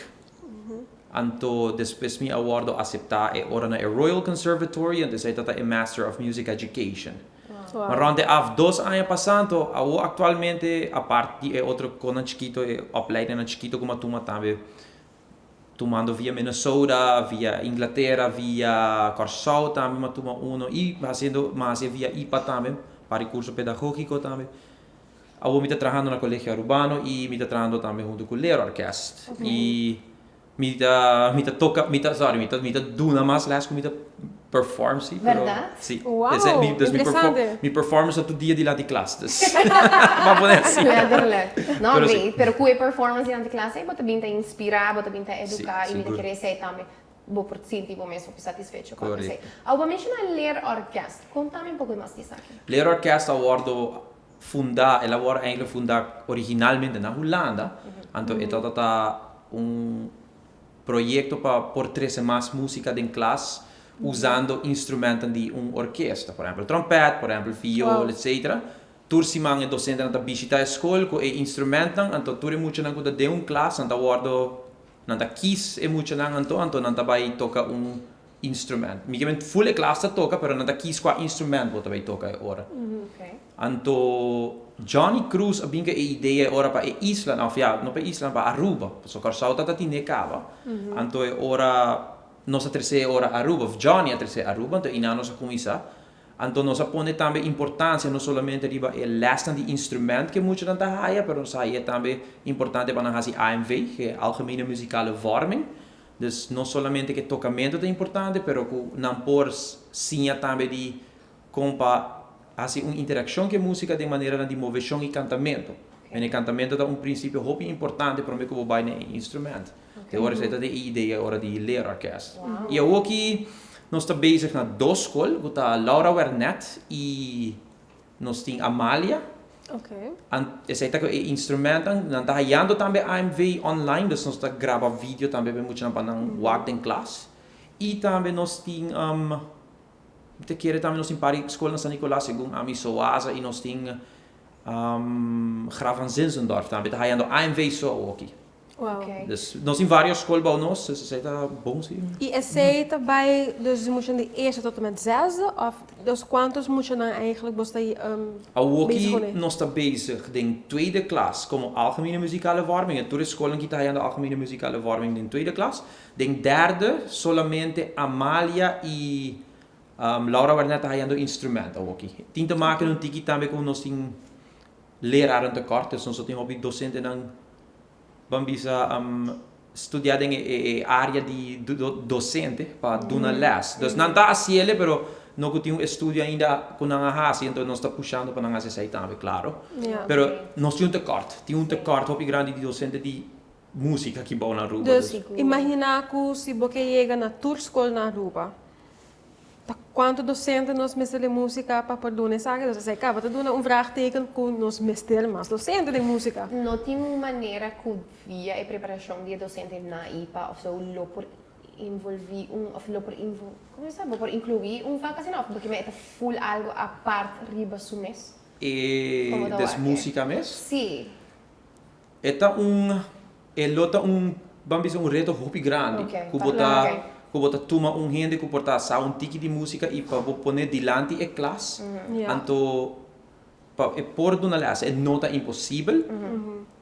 Anto despues mi a wòrdu aseptá e ora na e Royal Conservatory, anto esei ta e Master of Music Education. Ma rònt e af dos aña pasá, anto awor aktualmente apart di e otro konan chikito, e opleidingnan chikito ku mi a tuma tambe, Tumando via Minnesota, via Inglatera, via Kòrsou tambe m'a tuma uno i hasiendo m'a hasi via ipa tambe, pa rekurso pedagógiko tambe. Awor mi ta trahando na Colegio Arubano i mi ta trahando tambe huntu ku Leer Orkest. I mi ta mi ta toka mi ta sorry mi ta mi ta duna mas lès ku mi ta perform si pero Berdad? si. Wow, Esei mi dus mi perfor interesante. mi performance ta tur dia dilanti klas dus bo a pone asi. Letterlijk. No, Pero si. great. Pero ku e performance dilanti klas ei bo ta bin ta inspira, bo ta bin ta Si, eduka i mi ta sigur. kere esei tambe. Bo por sinti bo mes hopi satisfecho cu esey. Awo bo a menciona leerorkest. Conta mi un poco mas di esaki. Leerorkest a wordo funda, el a wordo eigenlijk funda originalmente na Hulanda. Anto e tabata un proyecto pa por trece mas musica den klas usando instrumenten di un orkesta. Por ehempel trompet, por ehempel viool, etcetera. Tur siman e docentenan ta bishita e school cu e instrumentnan, anto tur e muchanan cu ta den un klas nan ta wordo Nan ta kies e muchanan anto, anto nan ta bai toka un instrument. Mi ke men full e klas ta toka, pero nan ta kies kua instrument bo ta bai toka e ora. Anto Johnny Cruz a bin ku e idea e ora pa e islanan, of ya, no pa e islanan, pa Aruba, pasobra Kòrsou ta ta tine kaba. Anto e ora nos a trese e ora Aruba, of Johnny a trese Aruba, anto einan nos a kuminsá. Anto nos a pone tambe importancia no solamente riba e lesnan di instrument cu e muchanan ta haya, pero nos a haya tambe importante pa nan haci AMV, cu e Algemene Muzikale Vorming. Dus no solamente cu e tocamento ta importante, pero cu nan por siña tambe di con pa haci un interaccion cu e musica den maneranan di movecion y cantamento. En e cantamento ta un principio hopi importante prome cu bo bay na e instrument. Te ora esei ta e idea ora di leerorkest. Y awoki nos ta bezig na dos skol, ku ta Laura Wernet y nos tin Amalia. Esei ta ku e instrumentnan, nan ta hayando tambe AMV online, dus nos ta graba video tambe pa e muchanan pa nan wak den klas. Y tambe nos tin, mi ta kere tambe nos tin par di skol na San Nicolas segun ami Soaza y nos tin Graf van Zinzendorf tambe ta hayando AMV so awoki. Wow. Dus nos tin varios skol bou nos, dus esei ta bon si. I esei ta bai dus di muchanan di eerste tot en met zesde of dus kuantos muchanan eigenlijk bos ta bezig Awoki kuné? nos ta bezig den tweede klas komo algemene muzikale vorming en tur e skolnan ki ta hayando algemene muzikale vorming den tweede klas. Den derde solamente Amalia i Laura Wernet ta hayando instrument awoki. Tin te maken un tiki tambe ku nos tin leraren tekort, dus nos no tin hopi dosentenan Ban bisa studia den e area di docente pa duna les. Dus nan ta haciele pero no cu tin un estudio ainda cu nan a haci enton nos ta pushando pa nan haci esey tambe claro. Pero nos tin un tekort, tin un tekort hopi grandi di docente di musica aki bou na Aruba. Dus imagina cu si bo ke yega na tur scol na Aruba Ta cuanto docente nos mester den musica pa por duna esaki? Nos esaki caba ta duna un vraagteken cu nos mester mas docente den musica. No tin un manera cu via e preparacion di e docente na ipa of zo lo por involvi un of lo por invo como sa bo por inclui un vak asina of porque e ta full algo apart riba su mes? E Como ta des wak e? musica mes? Si. E ta un, e lo ta un, ban bisa un reto hopi grandi ku bo ta, ku bo ta tuma un hende ku por ta sa un tiki di músika i pa bo pone dilanti e klas, anto pa e por duna lès. E no ta imposibel,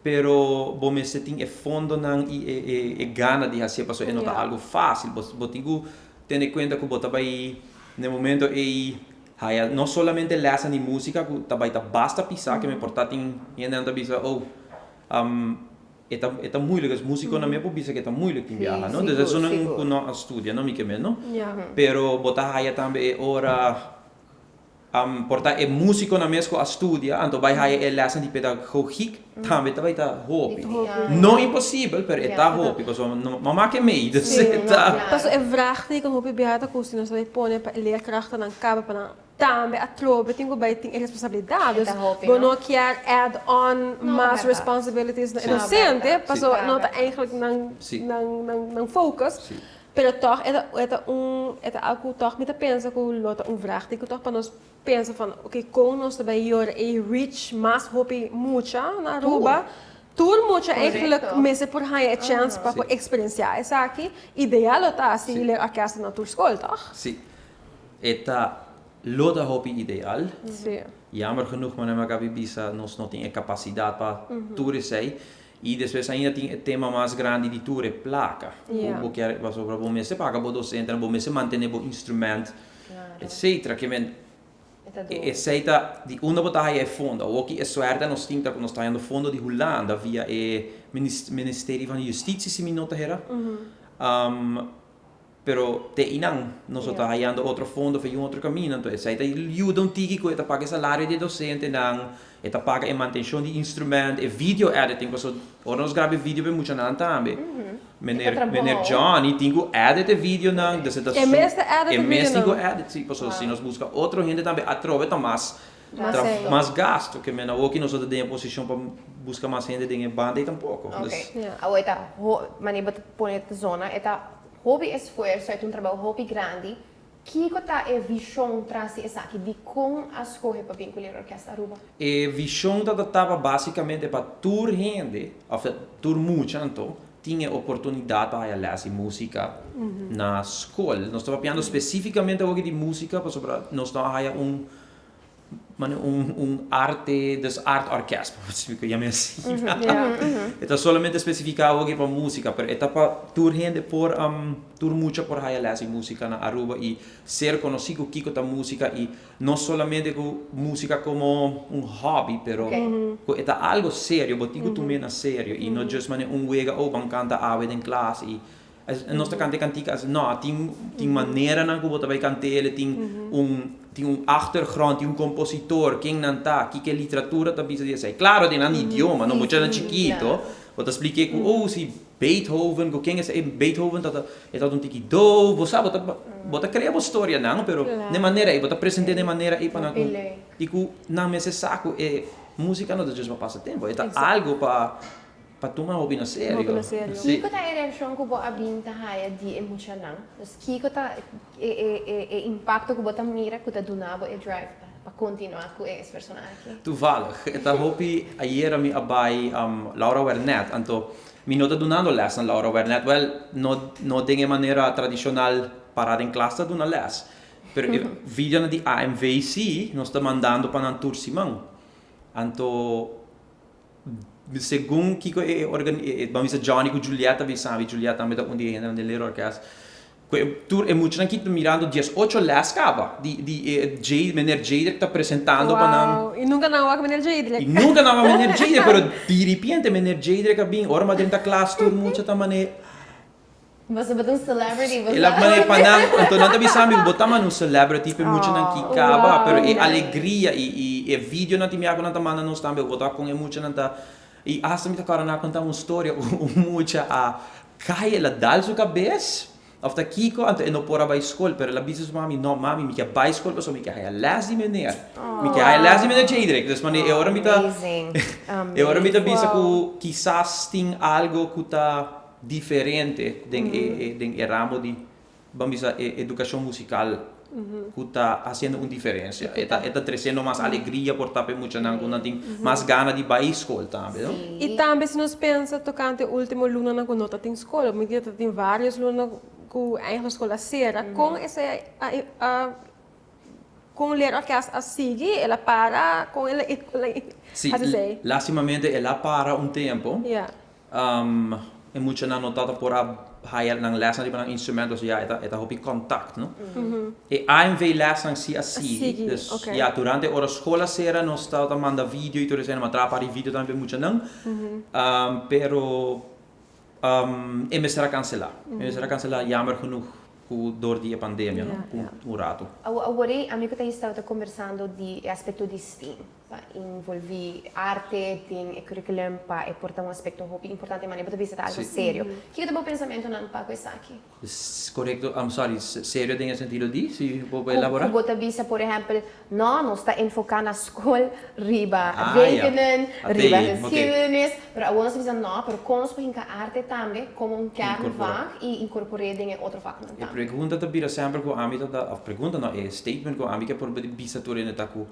pero bo mester tin e fondonan i e e e gana di hasié pasobra e no ta algu fásil. Bo bo tin ku tene kuenta ku bo ta bai na e momento ei Haya no solamente lèsnan di músika ku ta bai ta basta pisá ke mi por ta tin hendenan ta bisa oh e ta e ta muilik es músikonan mi a por bisa ke ta muilik tin biaha no entonces esun nan ku no a studia no mi ke men no pero bo ta haya tambe e ora por ta e músikonan mes ku a studia anto bai haya e lèsnan di pedagogik tambe ta bai ta hopi no imposibel pero e ta hopi pasobra mama ke mei dus e ta. Pasobra e vraagteken hopi biaha ta ku si nos ta bai pone pa e leerkrachtnan kaba pa nan tambe atrobe tin ku bai tin e responsabilidat dus bo no kier add on mas responsibilities na e docente pasobra no ta eigenlijk nan nan focus pero tog e ta un e ta algu ku tog mi ta pensa ku lo ta un vraagteken tog pa nos Pensa van oke kon nos ta bai yora e reach mas hopi mucha na Aruba. Tur mucha eigenlijk mester por haña e chèns pa por eksperensiá esaki. Ideal lo ta si leer orkesta na tur skol, tòg? Sí. E ta lo ta hopi ideal. Jammer genoeg manera mi a kabi bisa nos no tin e kapasidat pa tur esei. I despues ainda tin e tema mas grandi di tur, e plaka. Ku bo kier pasobra bo mester paga bo dosentenan, bo mester mantene bo instrument, etcetera. Ke men esei ta di unda bo ta haya e fondo. Awoki e suerte nos tin ta ku nos ta hayando fondo di Hulanda via e Ministerie van Justitie si mi no ta hera. Pero te einan nos no ta hayando otro fondo of un otro camino. Anto esei ta yuda un tiki cu e ta paga e salario di e docentenan, e ta paga e mantencion di instrument, e video editing, pasobra ora nos graba e video pa e muchanan tambe, meneer, meneer Johnny tin cu edit e videonan, dus e ta E mes ta edit e E mes tin cu videonan. edit, si, pasobra si nos busca otro hende tambe atrobe ta mas, mas gasto. Ke men awoki nos no ta den e posicion pa busca mas hende den e banda ei tampoco. Ok, awo e ta, manera bo ta pone ta zona, e ta Hopi esfuerso, e ta un trabou hopi grandi. Kiko ta e vishon tras di esaki? Dikon a skohe pa bin ku Leerorkest Aruba? E vishon ta taba basikamente pa tur hende, òf tur mucha anto, tin e oportunidat pa haya lès di músika na skol. Nos ta papiando spesífikamente awoki di músika pasobra nos no a haya un Mane un un arte, dus art orkest, si mi por yama asina. E ta solamente specifica awoki pa musica, pero e ta pa tur hende por, tur mucha por haya les di musica na Aruba y ser conoci cu kico ta musica y no solamente cu musica como un hobby, pero cu e ta algo serio, bo tin cu tum'e na serio y no just mane un wega, oh ban canta awe den klas y Nos ta canta e cantica asina. No, tin tin maneranan cu bo ta bay cant'el, tin un tin un achtergrond, tin un compositor, ken nan ta, kiko e literatura ta bisa di esey. Claro den nan idioma, no muchanan chikito, bo ta splik'é cu oh si Beethoven, cu ken esey, Beethoven ta e tabata un tiki doof, bo sa bo ta bo ta crea bo storianan, pero den manera ey, bo ta present'é den manera ey pa nan cu y cu nan mester sa cu e musica no ta just pa pasa tempo, e ta algo pa Pa tuma hopi na serio. Hopi na serio. Si. Kiko ta e reakshon ku bo a bin ta haya di e muchanan? Dus kiko ta e e e impakto ku bo ta mira ku ta duna bo e drive pa pa kontinuá ku e esfuersonan aki? Toevallig, e ta hopi ayera mi a bai Laura Wernet, anto mi no ta dunando les na Laura Wernet, wel no no den e manera tradishonal para den klas ta duna les, pero e videonan di AMV si nos ta mandando pa nan tur siman, anto Segun kiko e e ban bisa Johnny ku Juliet ta bisa mi, Juliet tambe ta un di e hendenan den Leerorkest, ku e tur e muchanan ki ta mirando diesocho les kaba di di e Jay meneer Jadrick ta presentando pa nan. Wow, i nunka nan a wak meneer Jadrick. I nunka nan a wak meneer Jadrick, pero diripiente meneer Jadrick a bin, ora mi a drenta klas tur mucha ta mane. Bo ta un celebrity, bo El a sa. mane pa nan, anto nan ta bisa mi, bo ta mane un celebrity p'e muchanan ki kaba, pero e alegria i i e videonan tin bia ku nan ta manda nos tambe, bo ta kon e muchanan ta, i asta mi ta kòrda nan a konta un storia ku un mucha a kai, el a dal su kabes òf ta kiko, anto e no por a bai skol, pero el a bisa su mami, no mami mi ke bai skol pasobra mi ke haya lès di meneer, mi ke haya lès di meneer Jadrick, dus mane e ora mi ta e ora mi ta bisa ku kisas tin algo ku ta. Diferente den e den e ramo di ban bisa e edukashon musikal ku ta hasiendo un diferensia. E ta e ta tresiendo mas alegria por ta pa e muchanan ku nan tin mas gana di bai skol tambe no. I tambe si nos pensa tokante e ultimo lunanan ku no ta tin skol, mi ta tin varios luna ku eigenlijk skol a sera, kon esei a a Kon Leerorkest a sigui? El a para? Kon el a Sí, hasi esei? lastimamente el a para un tempo. Ja. E muchanan no tabata por a haya nan lesnan riba nan instrumento, so ya e ta e ta hopi contact, no? E AMV lesnan sí a sigui. Sigui, Dus oké. ya, durante ora skol a sera nos tabata manda video i tur esei, nos a traha par di video tambe pa e muchanan. Pero E mester a cancelá. E mester a cancelá jammer genoeg cu door di e pandemia, no? Cu un rato. Awor ei ami cu ta estaba ta conversando di e aspecto di STEAM, pa involvi arte den e curriculum pa e por ta un aspecto hopi importante, manera bo ta bisa ta algo serio. Kico ta bo pensamentonan pa cu esaki? Correcto, I'm sorry, serio den e sentido di, si bo por elabora? Cu bo ta bisa por ehempel, no, nos ta enfoca na school riba rekenen, riba geschiedenis, pero awor nos ta bisa no, pero con nos por hinca arte tambe como un kernvak y incorpore den e otro vaknan E tambe. pregunta ta bira semper cu ami ta da, of pregunta no, e statement cu ami ke por bisa tur hende ta cu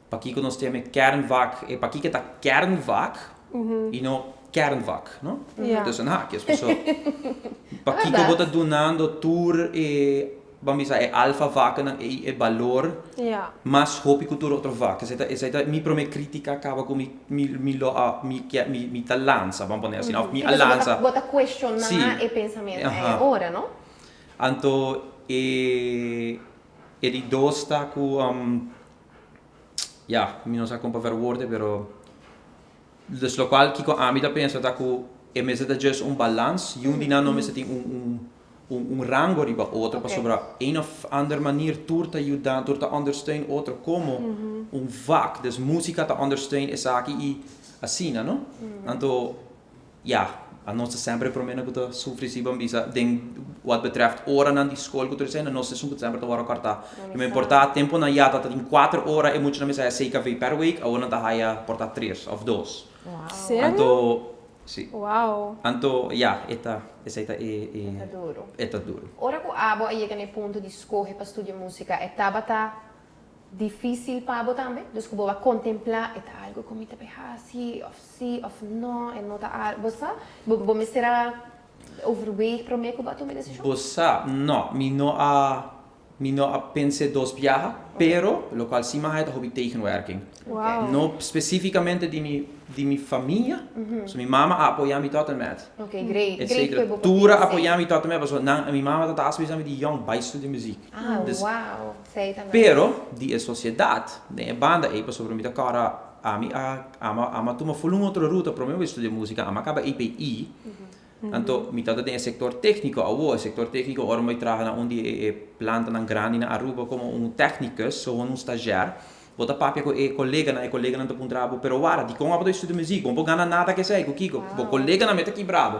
Pakiko nos ta yama e kernvak, e pakiko e ta kernvak i no kernvak, no? Tussen haakjes, paso pakiko bo ta dunando tur e, ban bisa e alfa vaknan ei e balor mas hopi ku tur otro vak. Esei ta esei ta mi prome kritika kaba ku mi mi mi lo a mi ke mi mi ta lansa, ban pone asina, òf mi a lansa. Bo ta kuestioná e pensamentu ei ora, no? Anto e e di dos ta ku Ya, mi no sa kon pa verwoorde, pero dus lokual kiko ami ta pensa ta ku e mester ta just un balans, yun di nan no mester tin un un. un rango riba otro pasobra een of ander manier tur ta yuda, tur ta ondersteun otro como un vak. Dus musica ta ondersteun esaki y asina no. Anto ya, anos ta semper e promenan cu ta sufri si ban bisa den wat betreft oranan di scol cu tur esei, nos esun cu semper ta worde corta. No importa temponan ya ta tin cuater ora e muchanan mester haya CKV per week, awor nan ta haya por ta tres of dos. Serio? Anto Si. Wow. Anto ya, e ta, esei ta e, e. E ta duru. E ta duru. Ora ku abo a yega na e punto di skohe pa studia músika, e tabata difísil pa bo tambe? Dus ku bo a kontemplá, e ta algu ku mi ta bai hasi, òf sí òf nò, e no ta algu, bo sa? Bo, bo mester a overweeg promé ku bo a tuma e desishon? Bo sa, nò, mi no a Mi no a pens'é dos biaha, pero locual si mi a haya ta hopi tegenwerking. Wow. No specificamente di mi di mi famia, so mi mama a apoya mi tot en met. Ok, great. Great Etcetera. cu e bo Tur a papia apoya mi tot en met, pasobra nan mi mama ta ta bisa mi di yong bay studia muziek. Ah, Dus, wow. Esey ta nice. Pero di e sociedad den e banda ey pasobra mi ta cora ami a ama ama tuma full un otro ruta prome mi bay studia musica, ama caba EPI. Anto mi tabata den e sector tecnico awo, e sector tecnico ora mi traha na un di e plantanan grandi na Aruba como un technicus, so un stagiair, bo ta papia cu e coleganan, e coleganan ta puntra bo, pero wara, dicon abo ta studia muziek? Bo no por gana nada cu esey, cu kico? Bo coleganan mester kibra bo.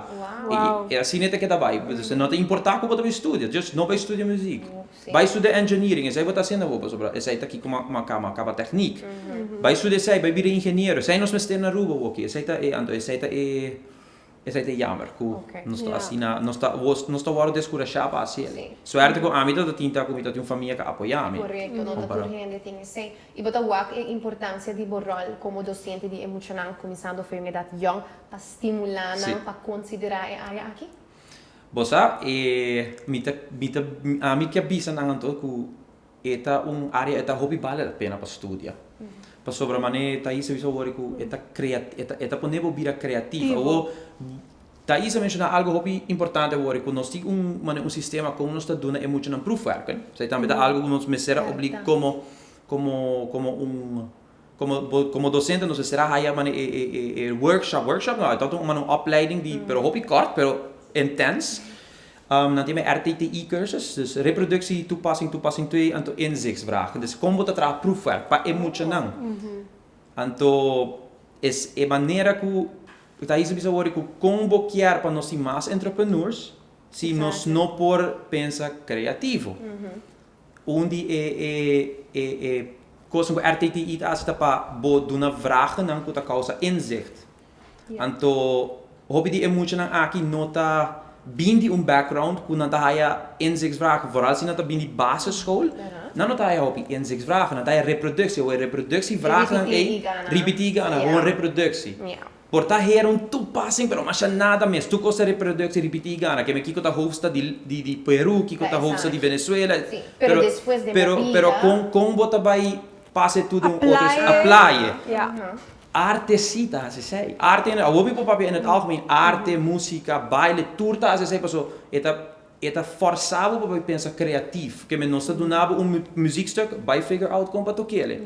Y asina e ta keda bay. Entonces no ta importa cu bo ta bay studia, just no bay studia muziek. Bay studia engineering, esey bo ta haciendo awo, pasobra esey ta kico mi a caba techniek. Bay studia esey, bay bira ingeniero, esey nos mester na Aruba awoki, esey ta e, anto esey ta e. Esei ta jammer ku nos ta asina, nos ta nos ta wòrdu deskurashá pa hasi el. Suerte ku ami ta tin ta ku mi ta tin un famia ku a apoyá mi. Korekto, no ta tur hende tin esei. I bo ta wak e importansia di bo ròl komo dosente di e muchanan kuminsando for un edat yòn pa stimulá nan pa konsiderá e área aki? Bo sa, e mi ta mi ta ami ke bisa nan anto ku E ta un área e ta hopi bale la pena pa studia. Pasobra manera Thaisa bisa awor ku e ta krea e ta e ta pone bo bira kreativo. Awor Thaisa menshoná algu hopi importante awor ku nos tin un manera un sistema kon nos ta duna e muchanan proefwerken. Esei tambe ta algu ku nos mester a oblig komo komo komo un komo bo komo dosente nos mester a haya manera e e e e workshop workshop no e ta un manera un opleiding di pero hopi kòrt pero intens. Nan tin e RTTI cursus, dus reproductie, toepassing, toepassing twee, anto inzichtsvragen. Dus kon bo ta traha proefwerk pa e muchanan. Anto es e manera ku ta hisa bisa wòrdu ku kon bo kier pa nos tin mas entrepreneurs si nos no por pensa kreativo. Un di e e e e kosnan ku RTTI ta hasi ta pa bo duna vragennan ku ta kousa inzicht. Anto hopi di e muchanan aki no ta bin di un background ku nan ta haya inzichtsvragen, vooral si nan ta bin di basisschool, nan no ta haya hopi inzichtsvragen, nan ta haya reproductie, awor e reproductievragennan ei, ripití gana, gewoon reproductie. Por ta hera un toepassing pero masha nada mes, tur kos ta reproductie, ripití gana, keme kiko ta hoofdstad di di Peru, kiko ta hoofdstad di Venezuela, pero pero pero kon kon bo ta bai pasa e tur den un otro, apply e. Arte sí ta hasi esei. Arte en, awor mi por papia in het algemeen, arte, músika, baile, tur ta hasi esei paso e ta e ta fòrsá bo pa bai pensa kreatif. Ke men nos ta duna bo un muziekstuk, bai figure out kon pa tok'el.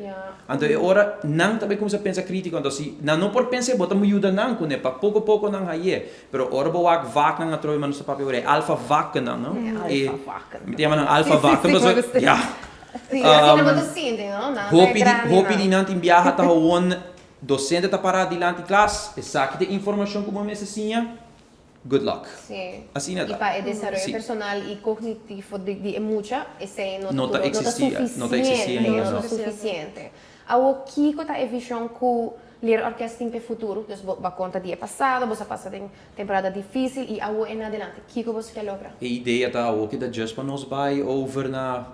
Anto e ora nan ta bai kuminsá pensa krítiko, anto si nan no por pens'é bo ta yuda nan kuné pa poko poko nan hañ'é. Pero ora bo wak vaknan atrobe mas nos ta papia ora e alfa vakkennan, no? E alfa vakken. Mi ta yama nan alfa vakken pasobra, ya. Sí, asina bo ta sinti, no? Nan ta e Hopi di, grandinan. hopi di nan tin biaha ta howon docente ta para dilanti klas, esaki ta e informacion cu bo mester siña, good luck. Sí. Asina I ta. pa e desaroyo Sí. personal i cognitivo di, di e mucha, esei no, No ta no ta existia, no ta existia suficiente, ainda, no no. ta suficiente. Awor, kiko ta e vision cu Leerorkest tin p'e futuro? Dus bo, bo a conta di e pasado, bo sa pasa den temporada dificil i awor en adelante, kiko boso ke logra? E idea ta awor ki ta just pa nos bai over na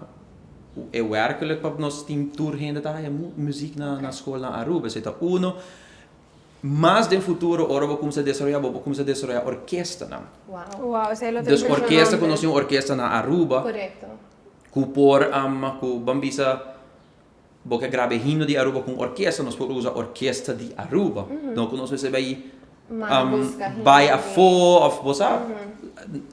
e werkelijk pa nos tin tur hende ta haya muziek na school na Aruba. Esei ta uno. Mas den futuro ora bo kumsa desaroya bo por kumsa desaroya orkestanan. Wow, esei lo ta Dus orkesta impresionante. ku nos tin un orkesta na Aruba Korekto. ku por ku ban bisa Bo ke graba e himno di Aruba ku un orkesta, nos por usa Orkesta di Aruba. No ku nos mester bai bai afó òf bo sa.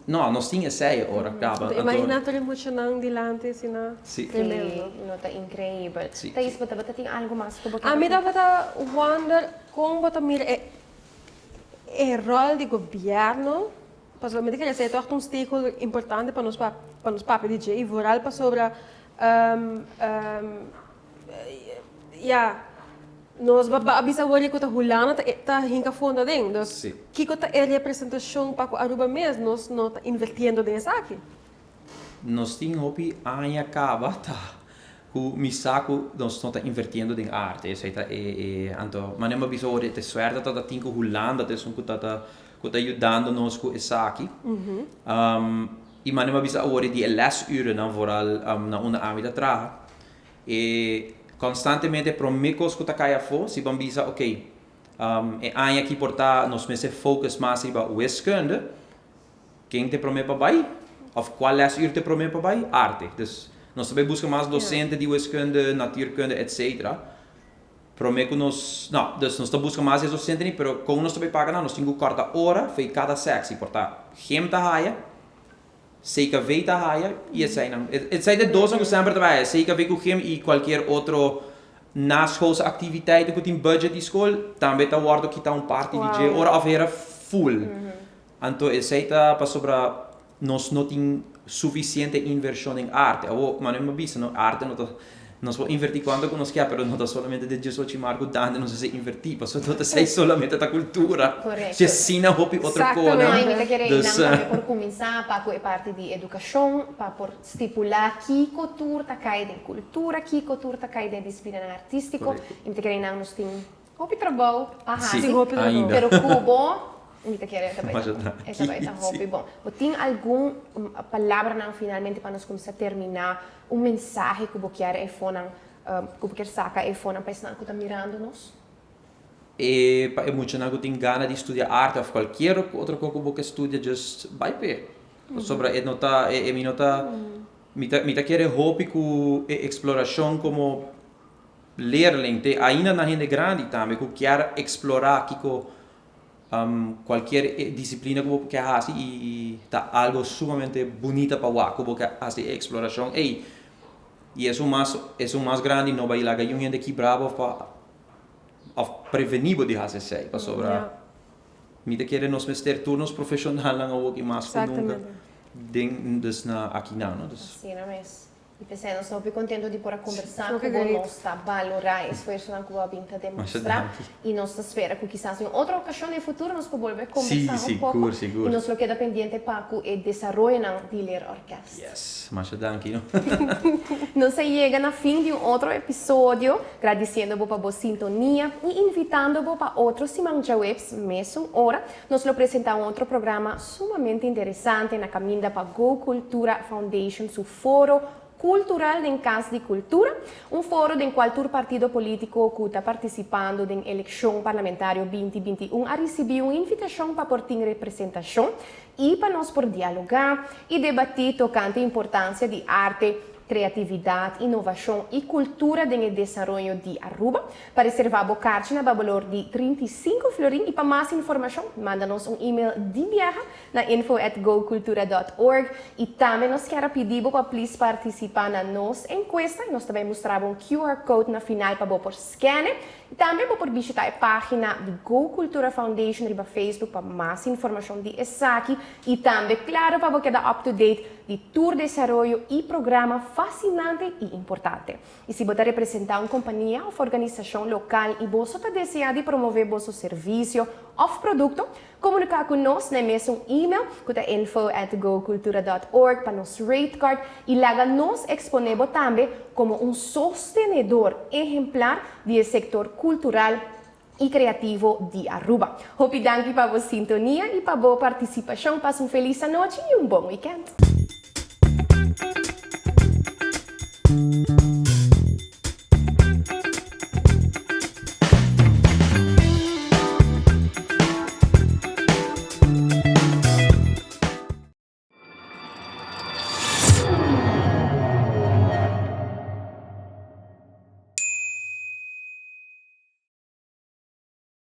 No, nos tin esei ora kaba. Anto imagina tur e muchanan dilanti asina tremendo. Sí, no ta increibel. Thais, bo tabata tin algu mas ku bo ke Ami tabata wonder kon bo ta mira e ròl di gobièrnu. Pasobra mi ta kere esei tòg ta un stakeholder importante pa nos pa nos papia di dje i vooral pasobra ya nos a bisa awor ku ta Hulanda ta ta hinka fondo aden. Dus kiko ta e representashon pa ku Aruba mes? Nos no ta invertiendo den esaki. Nos tin hopi aña kaba ta ku mi sa ku nos no ta invertiendo den arte. Esei ta e e anto manera mi a bisa awor e suerte ta ta tin ku Hulanda ta esun ku ta ta ku ta yudando nos ku esaki. I manera mi a bisa awor di e lesurennan vooral na unda ami ta traha e konstantemente e prome kos ku ta kai afó si bo bisa oke e aña aki por ta nos mester focus mas riba wiskunde. Ken ta e promé pa bai? Òf kua lèsuur ta e promé pa bai? Arte. Dus nos ta bai buska mas dosente di wiskunde, natuurkunde, etcetera. Promé ku nos, no, dus nos ta buska mas di e dosentenan, pero kon nos ta bai paga nan? Nos tin ku kòrta ora fo'i kada sèksi. Por ta gym ta haya, CKV ta haya i eseinan. Esei ta e dosnan ku semper ta bai haya, CKV ku gym i kualkier otro naschoolse aktiviteiten ku tin budget di skol, tambe ta wòrdu kitá un parti di dje ora òf hera full. Anto esei ta pasobra nos no tin sufisiente invershon den arte. Awor, manera mi a bisa, no, arte no ta, nos por invertí kuantu ku nos kier, pero no ta solamente den diesocho mar ku Dante nos mester invertí, pasobra no ta esei solamente ta kultura. Korekto. Si asina hopi otro konan. No, i mi ta kere Dus. einan tambe por kuminsá pa ku e parti di edukashon, pa por stipulá kiko tur ta kai den kultura, kiko tur ta kai den disiplinanan artístiko. Korekto. I mi ta kere einan nos tin Hopi trabou pa Sí, hasi, ainda. pero ku bo mi ta kere e ta bai Masha ta danki, e ta bai ta hopi sí. bon. Bo tin algun palabranan finalmente pa nos kuminsá terminá, un mensahe ku bo kier eifonan, ku bo kier saka eifonan pa esnan ku ta mirando nos? E pa e muchanan ku tin gana di studia arte òf kualkier otro kos ku bo ke studia just bai p'e. Pasobra e no ta e mi no ta mi ta mi ta kere hopi ku e eksplorashon komo Leerling, te ainda na hende grandi tambe ku kier eksplorá kiko kualkier disiplina ku bo ke hasi i ta algo sumamente bunita pa wak ku bo ke hasi e eksplorashon ei. I esun mas esun mas grandi no bai laga yun hende kibra bo pa òf prevení bo di hasi esei pasobra mi ta kere nos mester tur nos profeshonalnan awoki mas ku nunka den dus na akinan no. Asina mes. I p'esei nos ta hopi kontentu di por a kombersá ku bo. Nos ta balorá e esfuersonan ku bo a bin ta demostrá i nos ta spera ku kisas den otro okashon den futuro nos por bolbe kombersá un poko i nos lo keda pendiente pa ku e desaroyonan di Leerorkest. Yes, masha danki no. Nos a yega na fin di un otro episodio, gradisiendo bo pa bo sintonia i invitando bo pa otro siman djaweps mesun ora nos lo presentá un otro programa sumamente interesante na kaminda pa Go Cultura Foundation su Foro Cultural den Cas di Cultura, un foro den cual tur partido politico cu ta participando den eleccion parlamentario 2021 a ricibi un invitacion pa por tin representacion y pa nos por dialoga y debati tocante importancia di arte, creatividad, innovacion y cultura den e desaroyo di Aruba. Pa reserva bo carchi na babalor di 35 florin y pa mas informacion manda nos un email di biaha na info at gocultura dot org y tambe nos kier a pidi bo pa please participa na nos encuesta y nos ta bay mustra bo un QR code na final pa bo por scanne y tambe bo por bishita e pagina di Go Cultura Foundation riba Facebook pa mas informacion di esaki y tambe claro pa bo keda up to date di tur desaroyo y programa fascinante y importante. Y si bo ta representa un compania of organisacion local y boso ta desea di promove boso servicio of producto, Komuniká ku nos na e mesun email ku ta info at gocultura dot org pa nos rate card i laga nos eksponé bo tambe komo un sostenedor ehemplar di e sektor kultural i kreativo di Aruba. Hopi danki pa bo sintonia i pa bo partisipashon. Pasa un felis anochi i un bon wikènt.